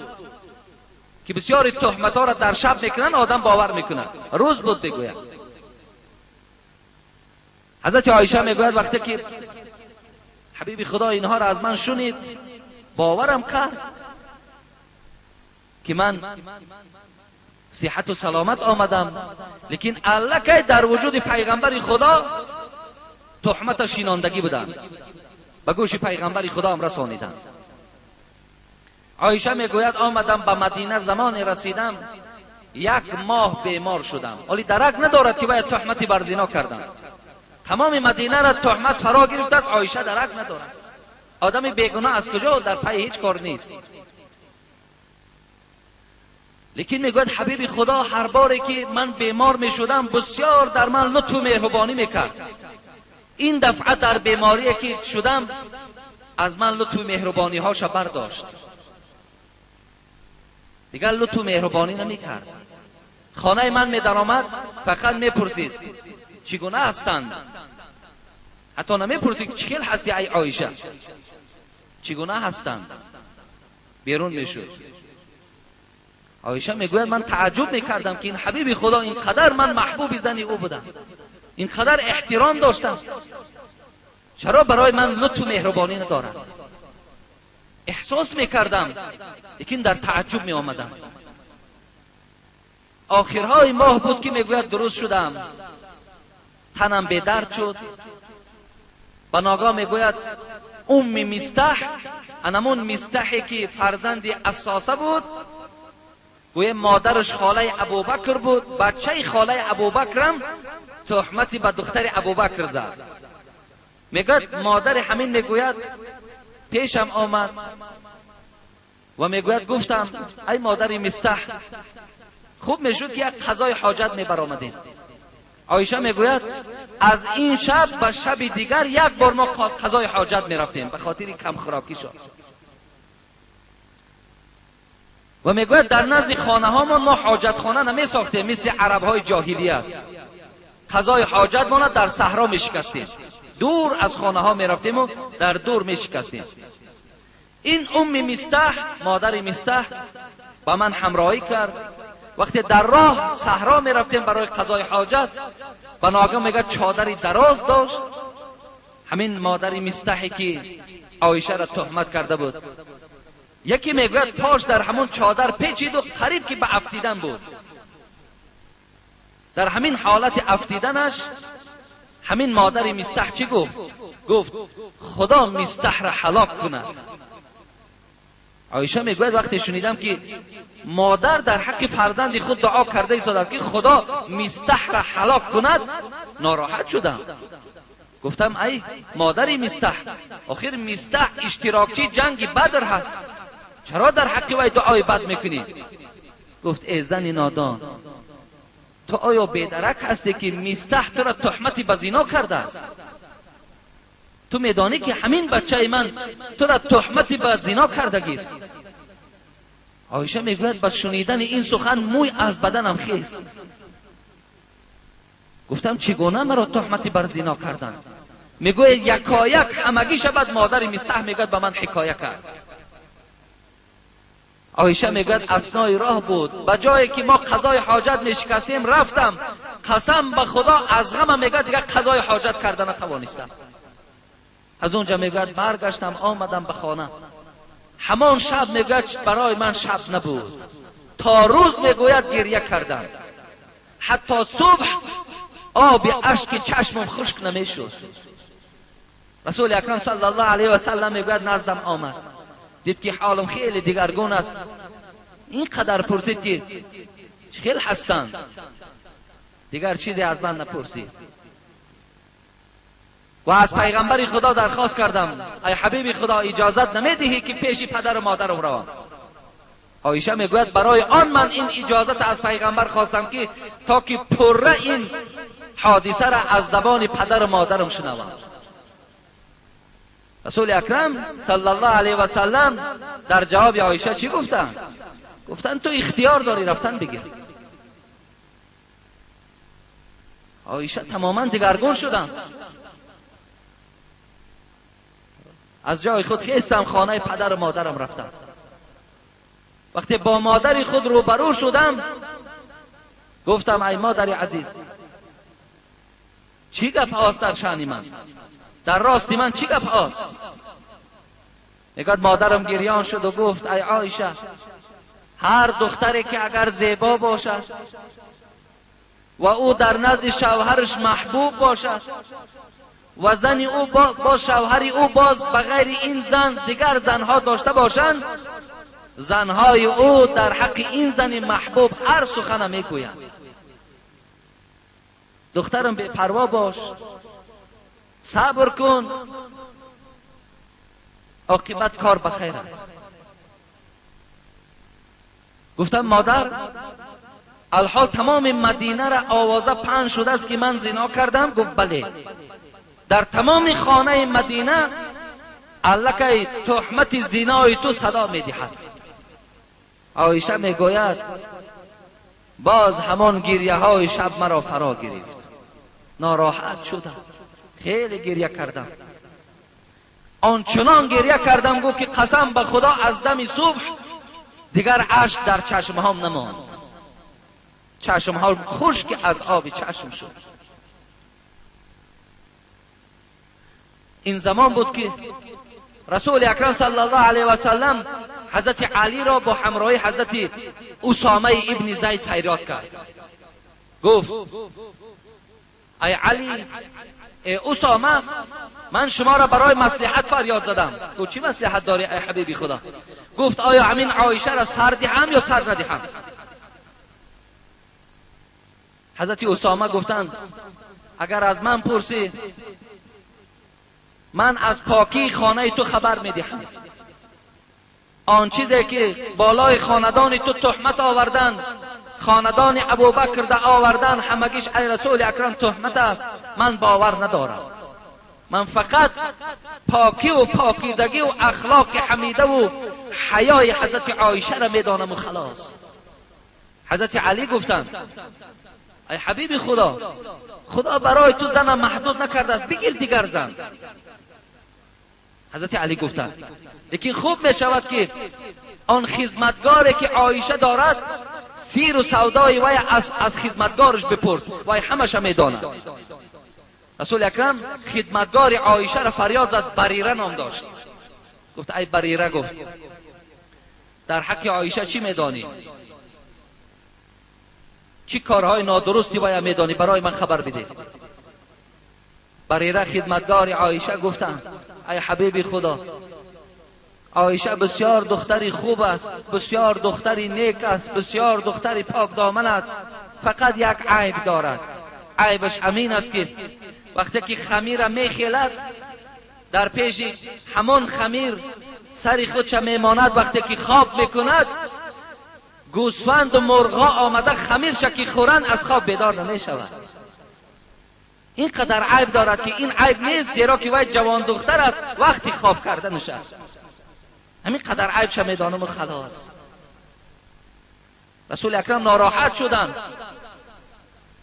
که بسیاری تهمت ها را در شب میکنن آدم باور میکنه، روز بود. بگوید حضرت عایشه میگوید وقتی که حبیب خدا اینها را از من شنید باورم کرد که من صحت و سلامت آمدم، لیکن الکی در وجود پیغمبر خدا تهمت شیناندگی بودند، به گوش پیغمبر خدا هم رسانیدند. عایشه میگوید آمدم به مدینه، زمان رسیدم یک ماه بیمار شدم. ولی درک ندارد که باید تهمتی بر زنا کردم. تمام مدینه را تهمت فرا گرفته است، عایشه درک ندارد. آدم بیگناه از کجا در پی هیچ کار نیست. لیکن میگوید حبیب خدا هر باری که من بیمار میشدم بسیار در من لطف و مهربانی میکرد. این دفعه در بیماری که شدم از من لطف و مهربانی هاش برداشت، دیگر لطف و مهربانی نمیکرد. خانه من میدرآمد فقط میپرسید چگونه هستند، حتی نمیپرسید چه هستی ای عایشه، چگونه هستند. بیرون میشد. عایشه میگوید من تعجب میکردم که این حبیب خدا اینقدر من محبوب زنی او بودم، اینقدر احترام داشتم، چرا برای من لطف و مهربانی ندارد؟ احساس میکردم لیکن در تعجب میآمدم. آخرهای ماه بود که میگوید درست شدم، تنم به درد شد. و ناگاه میگوید ام مستح، انمون مستحی که فرزند اساسه بود، گویه مادرش خاله ابوبکر بود، بچه خاله ابوبکرم تهمتی به دختر ابوبکر زد. میگوید مادر همین میگوید پیشم آمد و میگوید گفتم ای مادر مستح، خوب میشد که یک قضای حاجت میبرآمدیم. عایشه میگوید از این شب به شب دیگر یک بار ما قضای حاجت میرفتیم به خاطر کم خوراکی شد. و میگوید در نزد خانه هامان ما حاجت خانه نمی ساختیم مثل عرب های جاهلیت، قضای حاجت ما در صحرا میشکستیم، دور از خانه ها میرفتیم و در دور میشکستیم. این ام مستح، مادر مستح، با من همراهی کرد. وقتی در راه صحرا میرفتیم برای قضای حاجت، و ناگاه میگه چادری دراز داشت، همین مادر مستحی که عایشه را تهمت کرده بود، یکی میگوید پاش در همون چادر پیچید و قریب که به افتیدن بود. در همین حالت افتیدنش همین مادر مستح چی گفت؟ گفت خدا مستح را هلاک کند. عایشه میگوید وقتی شنیدم که مادر در حق فرزند خود دعا کرده ایستاد که خدا مستح را هلاک کند، ناراحت شدم. گفتم ای مادر مستح، آخر مستح اشتراکچی جنگ بدر هست، چرا در حق وی دعای بد میکنی؟ گفت ای زن نادان، تو آیا بیدرک هستی که مستح تو را تهمتی به زنا کرده است؟ تو میدانی که همین بچه من تو را تهمتی به زنا کردگیست؟ عایشه میگوید با شنیدن این سخن موی از بدنم خیست. گفتم چگونه مرا تهمتی بر زنا کردن؟ میگوید یکایک همگی شبد مادر مستح میگوید به من حکایه کرد. عایشه میگوید اثنای راه بود، به جایی که ما قضای حاجت میشکستیم رفتم، قسم به خدا از غم میگوید دیگه قضای حاجت کردن نتوانستم. از اونجا میگوید برگشتم آمدم به خانه. همان شب میگوید برای من شب نبود، تا روز میگوید گریه کردم، حتی صبح آب اشک چشمم خشک نمیشد. رسول اکرم صلی الله علیه و سلم میگوید نزدم آمد، دید که حالم خیلی دیگرگون است، اینقدر پرسید که خیلی هستند، دیگر چیزی از من نپرسید. و از پیغمبر خدا درخواست کردم ای حبیب خدا اجازت نمیدهی که پیش پدر و مادرم روم؟ عایشه میگوید برای آن من این اجازت از پیغمبر خواستم که تا که پره این حادثه را از زبان پدر و مادرم شنوم. رسول اکرم صلی الله علیه و سلم در جواب عایشه چی گفتن؟ گفتن تو اختیار داری رفتن بگیر. عایشه تماما دگرگون شدن، از جای خود خیستم خانه پدر و مادرم رفتم. وقتی با مادر خود روبرو شدم گفتم ای مادر عزیز، چی گپ آست در شأن من، در راستی من چی گپ آست؟ نگاه مادرم گریان شد و گفت ای عایشه، هر دختری که اگر زیبا باشد و او در نزد شوهرش محبوب باشد و زن او با شوهر او باز بغیر این زن دیگر زنها داشته باشند، زنهای او در حق این زن محبوب هر سخن میگویند. دخترم بی پروا باش، صبر کن، عاقبت کار بخیر است. گفتم مادر، الحال تمام مدینه را آوازه پهن شده است که من زنا کردم؟ گفت بله. در تمام خانه مدینه الکی تهمت زنای تو صدا میدهد. عایشه میگوید باز همان گریه های شب مرا فرا گرفت، ناراحت شدم، خیلی گریه کردم، آنچنان گریه کردم گفت که قسم به خدا از دم صبح دیگر اشک در چشمهام نماند، چشمها خشک از آب چشم شد. این زمان بود که رسول اکرم صلی الله علیه و سلم حضرت علی را با همراهی حضرت اسامه ابن زید فریاد کرد. گفت ای علی، ای اسامه، من شما را برای مصلحت فریاد زدم. گفت چی مصلحت داری ای حبیبی خدا؟ گفت آیا همین عایشه را سر دهم یا سر ندهم؟ حضرت اسامه گفتند اگر از من پرسی من از پاکی خانه تو خبر میدهم، آن چیزی که بالای خاندان تو تهمت آوردن، خاندان ابوبکر ده آوردن، همگیش ای رسول اکرم تهمت است، من باور ندارم. من فقط پاکی و پاکیزگی و اخلاق حمیده و حیای حضرت عایشه را میدانم و خلاص. حضرت علی گفتند ای حبیب خدا، خدا برای تو زن محدود نکرده است، بگیر دیگر زن. حضرت علی گفتند لیکن خوب می شود که آن خدمتگاری که عایشه دارد سیر و سودای وی از خدمتگارش بپرس، وی همش میداند. رسول اکرم خدمتگار عایشه را فریاد زد، بریره نام داشت. گفت ای بریره، گفت در حق عایشه چی میدانی؟ چی کارهای نادرستی وی میدانی؟ برای من خبر بده. بریره خدمتگار عایشه گفتند ای حبیب خدا، عایشه بسیار دختری خوب است، بسیار دختری نیک است، بسیار دختری پاک دامن است، فقط یک عیب دارد. عیبش امین است که وقتی که خمیر میخیلد در پیش همان خمیر سر خودش میماند، وقتی که خواب میکند گوسفند و مرغا آمده خمیرش که خورند از خواب بیدار نمیشود. این قدر عیب دارد که این عیب نیست، زیرا که وی جوان دختر است، وقتی خواب کردنش است. همین قدر عیبش میدانم و خلاص. رسول اکرم ناراحت شدند.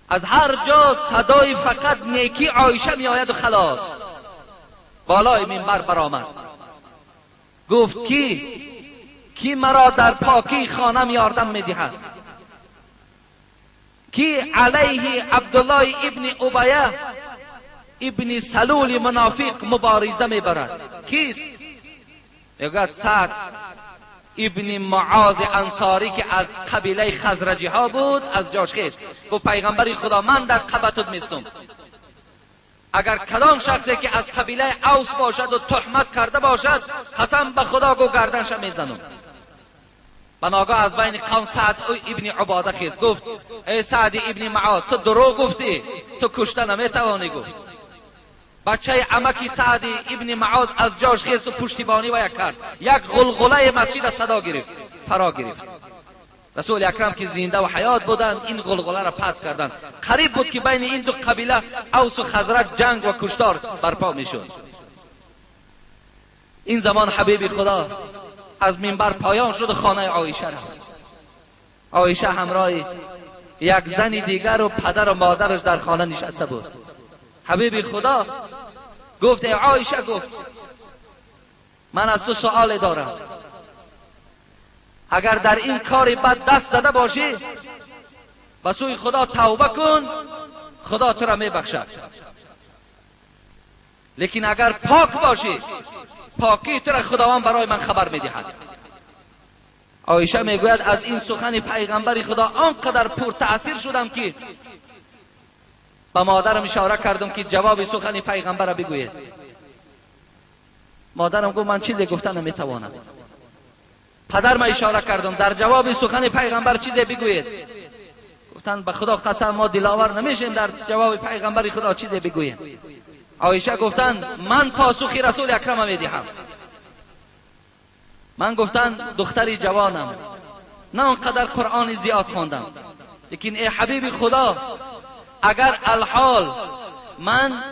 از هر جا صدای فقط نیکی عایشه می آید و خلاص. بالای منبر برآمد، گفت کی مرا در پاکی خانم یاردم میدهد؟ کی علیه عبدالله ابن ابیه ابن سلول منافق مبارزه میبرد؟ کیست؟ میگوید سعد ابن معاذ انصاری که از قبیله خزرجی ها بود، از جاش خیست. گفت پیغمبر خدا من در قبتت میستم، اگر کدام شخصی که از قبیله اوس باشد و تهمت کرده باشد قسم به خدا گو گردنش میزنم. بناگاه از بین قوم سعد ابن عباده خیست، گفت ای سعد ابن معاذ، تو دروغ گفتی، تو کشته نمیتوانی. گفت بچه عمکی سعد ابن معاذ از جاش خیست و پشتیبانی و یک کرد، یک غلغله مسجد صدا گرفت، فرا گرفت. رسول اکرم که زنده و حیات بودند این غلغله را پس کردند. قریب بود که بین این دو قبیله اوس و خزرج جنگ و کشتار برپا میشد. این زمان حبیب خدا از منبر پایان شد و خانه عایشه رفت. عایشه همراه یک زن دیگر و پدر و مادرش در خانه نشسته بود. حبیب خدا گفت ای عایشه، گفت من از تو سؤال دارم، اگر در این کار بد دست زده باشی به سوی خدا توبه کن، خدا تو را میبخشد. لیکن اگر پاک باشی، پاکی تو را خداوند برای من خبر میدهد. عایشه میگوید از این سخن پیغمبر خدا آنقدر پر تاثیر شدم که به مادرم اشاره کردم که جواب سخن پیغمبر را بگوید. مادرم گفت من چیزی گفتن نمیتوانم. پدر ما اشاره کردم در جواب سخن پیغمبر چیزی بگویید. گفتند به خدا قسم ما دلاور نمیشیم در جواب پیغمبر خدا چیزی بگوییم. عایشه گفتند من پاسخ رسول اکرم میدهم. من گفتند دختری جوانم، نه آنقدر قرآن زیاد خواندم، لیکن ای حبیب خدا اگر الحال من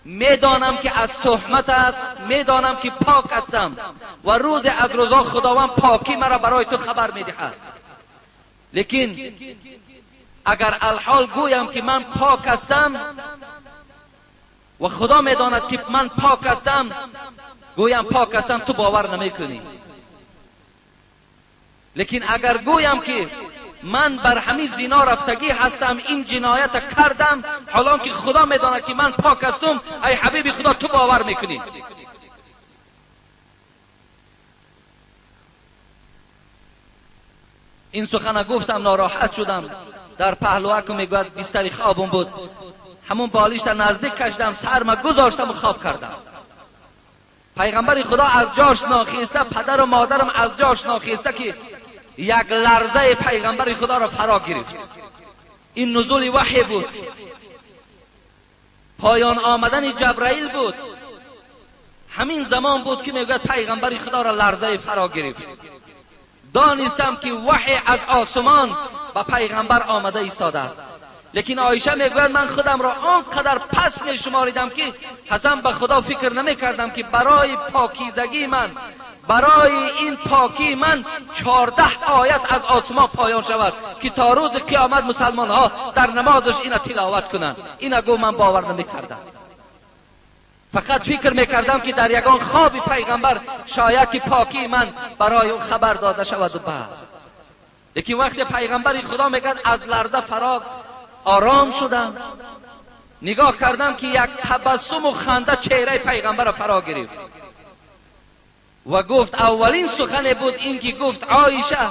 میدانم که از تهمت است، میدانم که پاک هستم و روز از روزا خداوند پاکی مرا برای تو خبر میدهد، لیکن اگر الحال گویم که من پاک هستم و خدا میداند که من پاک هستم، گویم پاک هستم تو باور نمیکنی. لیکن اگر گویم که من بر همین زنا رفتگی هستم، این جنایت کردم، حالا که خدا میداند که من پاک هستم، ای حبیب خدا تو باور میکنی. این سخن گفتم ناراحت شدم. در پهلوکم میگوید بستری خوابم بود، همون بالشت نزدیک کشیدم، سرم گذاشتم و خواب کردم. پیغمبر خدا از جاش ناخیسته، پدر و مادرم از جاش ناخیسته که یک لرزه پیغمبر خدا را فرا گرفت. این نزول وحی بود، پایان آمدن جبرائیل بود. همین زمان بود که میگوید پیغمبر خدا را لرزه فرا گرفت. دانستم که وحی از آسمان به پیغمبر آمده ایستاده است. لیکن عایشه میگوید من خودم را آنقدر پس می شماریدم که قسم به خدا فکر نمی کردم که برای پاکیزگی من، برای این پاکی من 14 آیت از آسمان پایان شود که تا روز قیامت مسلمان ها در نمازش اینا تلاوت کنند. اینا گو من باور نمی کردم. فقط فکر می کردم که در یگان خواب پیغمبر شاید که پاکی من برای او خبر داده شود و بس. لیکن وقتی پیغمبر خدا میگد از لرزه فراغ آرام شدم، نگاه کردم که یک تبسم و خنده چهره پیغمبر را فرا گرفت و گفت اولین سخن بود این که گفت عایشه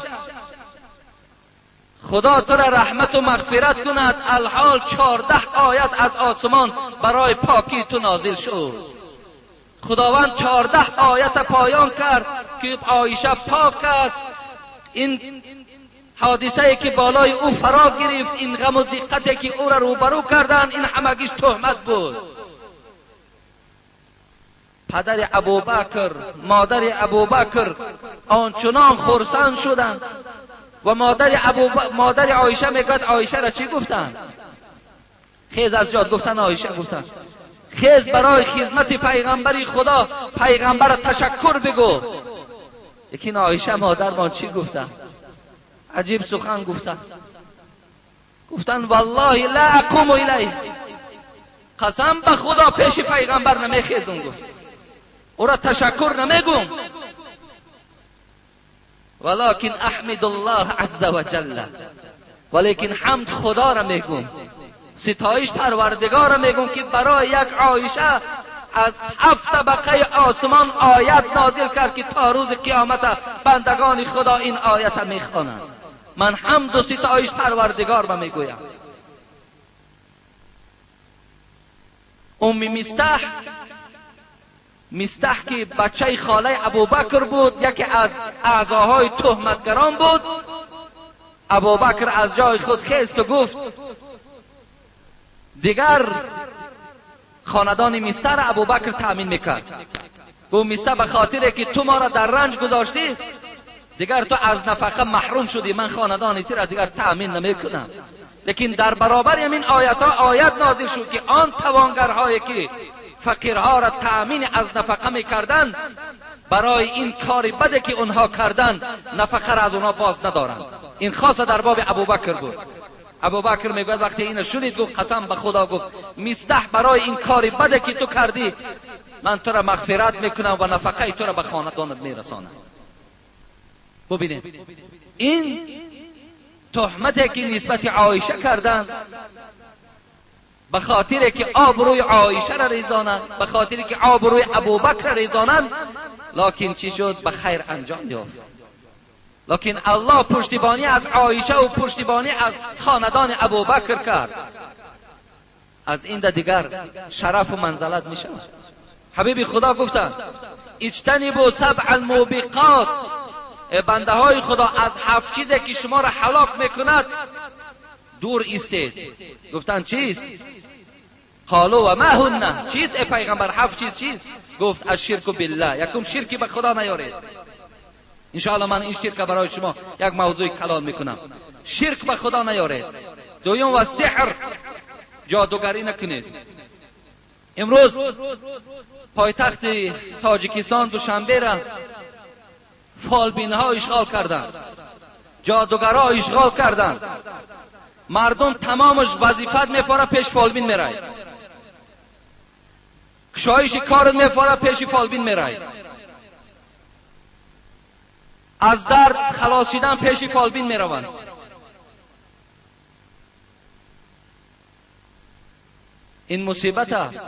خدا تو را رحمت و مغفرت کند، الحال 14 آیت از آسمان برای پاکی تو نازل شد. خداوند 14 آیت پایان کرد که عایشه پاک است. این حادثه ای که بالای او فرا گرفت، این غم و دقتی که او را روبرو کردند، این همگیش تهمت بود. پدر ابوبکر، مادر ابوبکر آنچنان خرسند شدند و مادر عایشه میگوید عایشه را چی گفتند؟ خیز از جاد گفتن عایشه گفتند خیز برای خدمت پیغمبر خدا، پیغمبر تشکر بگو. لیکن عایشه مادر ما چی گفتند؟ عجیب سخن گفتند. گفتند والله لا اقوم الیه، قسم به خدا پیش پیغمبر نمیخیزم. گفت او را تشکر نمیگم، ولكن احمد الله عز وجل، ولیکن حمد خدا را میگم، ستایش پروردگار را میگم که برای یک عایشه از 7 طبقه آسمان آیت نازل کرد که تا روز قیامت بندگان خدا این آیت میخوانند. من حمد و ستایش پروردگار را میگویم. ام مستح، مستح که بچه خاله ابوبکر بود، یکی از اعضاهای تهمتگران بود. ابوبکر از جای خود خیست و گفت دیگر خاندان مستح را ابوبکر تأمین میکرد. گفت مستح به خاطر که تو ما را در رنج گذاشتی، دیگر تو از نفقه محروم شدی، من خاندان تو را دیگر تأمین نمیکنم. لیکن در برابر همین آیت ها آیت نازل شد که آن توانگرهایی که فقیرها را تأمین از نفقه میکردند، برای این کار بده که اونها کردند نفقه را از اونها باز ندارند. این خاصه در باب ابوبکر بود. ابوبکر میگوید وقتی اینو شنید گفت قسم به خدا، گفت مستح برای این کار بده که تو کردی من تو را مغفرت میکنم و نفقه تو را به خاندانت میرسانم. ببینید این تهمتی که نسبت عایشه کردند، به خاطر که آبروی عایشه را ریزانند، به خاطر که آبروی ابوبکر را ریزانند، لکن چی شد؟ به خیر انجام یافت. لکن الله پشتیبانی از عایشه و پشتیبانی از خاندان ابوبکر کرد. از این دیگر شرف و منزلت می شود. حبیب خدا گفتند اجتنبوا سبع الموبقات، بنده های خدا از هفت چیزی که شما را هلاک میکند دور ایستید. گفتند چیست؟ قالوا و ما هن. چیست ای پیغمبر؟ هفت چیز چیست؟ گفت الشرک بالله. یکم شرکی به خدا نیارید. انشاءالله من این شرک برای شما یک موضوع کلان میکنم. شرک به خدا نیارید. دوم و سحر، جادوگری نکنید. امروز پایتخت تاجیکستان دوشنبه را فالبین ها اشغال کردند، جادوگرها اشغال کردند. مردم تمامش وظیفت میفاره پیش فالبین میرای، کشایش کارت میفاره پیش فالبین میرای، از درد خلاص شدن پیش فالبین میروند. این مصیبت است،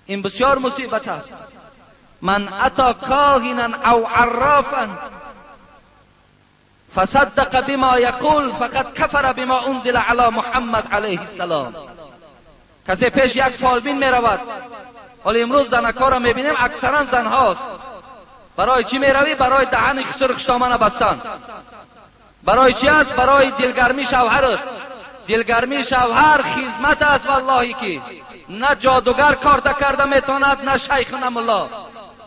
این بسیار مصیبت است. من اتا کاهنا او عرافا فصدق بما یقول فقد کفر بما انزل علی محمد علیه السلام. کسی پیش یک فالبین میرود، حالا امروز زنکا را میبینیم اکثرا زنهاست. برای چی میروی؟ برای دهن خسر خشتامن بستن. برای چی است؟ برای دلگرمی شوهرت. دلگرمی شوهر خدمت است والله که نه جادوگر کار کرده میتواند، نه شیخ نه ملا.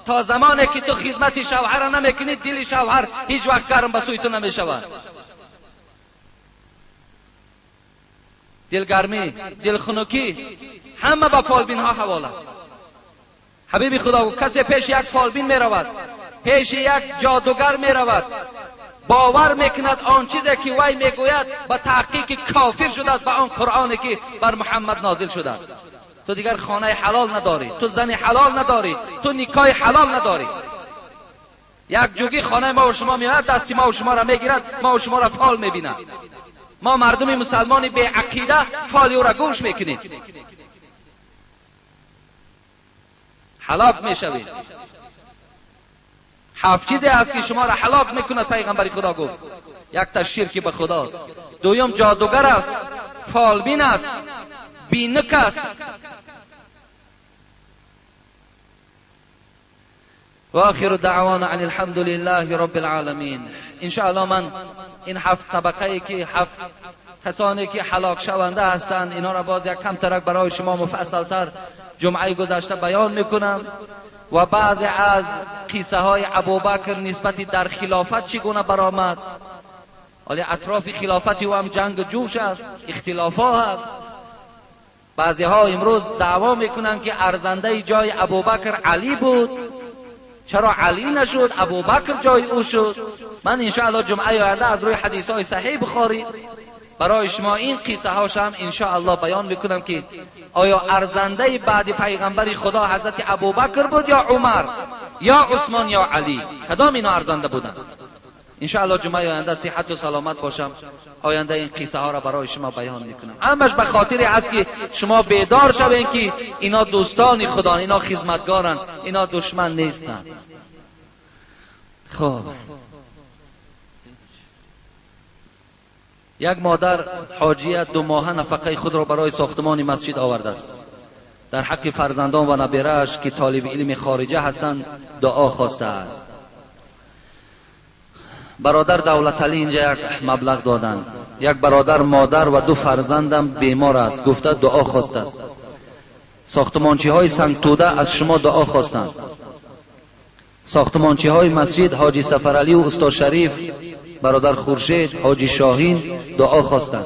تا زمانی که تو خدمت شوهر را نمیکنی دل شوهر هیچ وقت گرم به سوی تو نمیشود. دلگرمی، دلخنکی همه به فالبین ها حواله. حبیب خدا کسی پیش یک فالبین میرود، پیش یک جادوگر میرود، باور میکند آن چیزی که وی میگوید به تحقیق کافر شده است به آن قرآنی که بر محمد نازل شده است. تو دیگر خانه حلال نداری، تو زن حلال نداری، تو نکاح حلال نداری. یک جوگی خانه ما و شما میاد، دستی ما و شما را میگیرد، ما و شما را فال میبیند. ما مردم مسلمان بی عقیده فال او را گوش میکنیم، هلاک میشوید. هفت چیزی است که شما را هلاک میکند پیغمبر خدا گفت. یک تا شرک به خداست، دوم جادوگر است، فالبین است، بینک است. و آخر دعوانا عن الحمد لله رب العالمین. انشاءالله من این هفت طبقه که هفت کسانی که هلاک شونده هستند اینا را باز یک کم ترک برای شما مفصل تر جمعه گذشته بیان میکنم و بعضی از قصه های ابوبکر نسبت در خلافت چگونه برآمد. ولی اطراف خلافت او هم جنگ جوش است، اختلاف ها هست. بعضی ها امروز دعوا میکنند که ارزنده جای ابوبکر علی بود، چرا علی نشد ابوبکر جای او شد؟ من انشاءالله جمعه آینده از روی حدیث های صحیح بخاری برای شما این قصه هاش هم انشاءالله بیان میکنم که آیا ارزنده بعد پیغمبر خدا حضرت ابوبکر بود یا عمر یا عثمان یا علی، کدام اینا ارزنده بودند؟ انشاءالله جمعه آینده صحت و سلامت باشم، آینده این قصه ها را برای شما بیان میکنم. همش به خاطر است که شما بیدار شوین که اینا دوستان خدا، اینا خدمتگارن، اینا دشمن نیستن. خب یک مادر حاجیه 2 ماهه نفقه خود را برای ساختمان مسجد آورده است. در حق فرزندان و نبیره‌اش که طالب علم خارجه هستند دعا خواسته است. برادر دولت علی اینجا یک مبلغ دادند. یک برادر مادر و 2 فرزندم بیمار است، گفته دعا خواسته است. ساختمانچی های سنگ توده از شما دعا خواستند. ساختمانچی های مسجد حاجی سفرعلی و استاد شریف، برادر خورشید، حاجی شاهین دعا خواستند.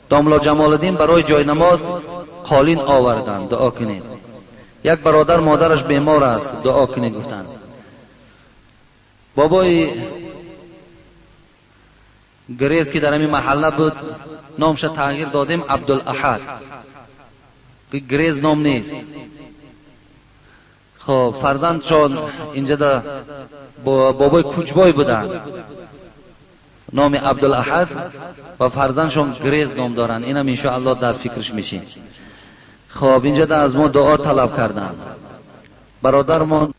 داملا جمال الدین برای جای نماز قالین آوردند، دعا کنید. یک برادر مادرش بیمار است، دعا کنید گفتند. بابای گریز که در همین محله بود نامش تغییر دادیم عبدالاحد، که گریز نام نیست. خب فرزندشان اینجا در بابای کوچبای بودن، نام عبدالاحد و فرزندشان گریز نام دارن، اینم انشاءالله در فکرش میشیم. خب اینجا از ما دعا طلب کردن. برادرمان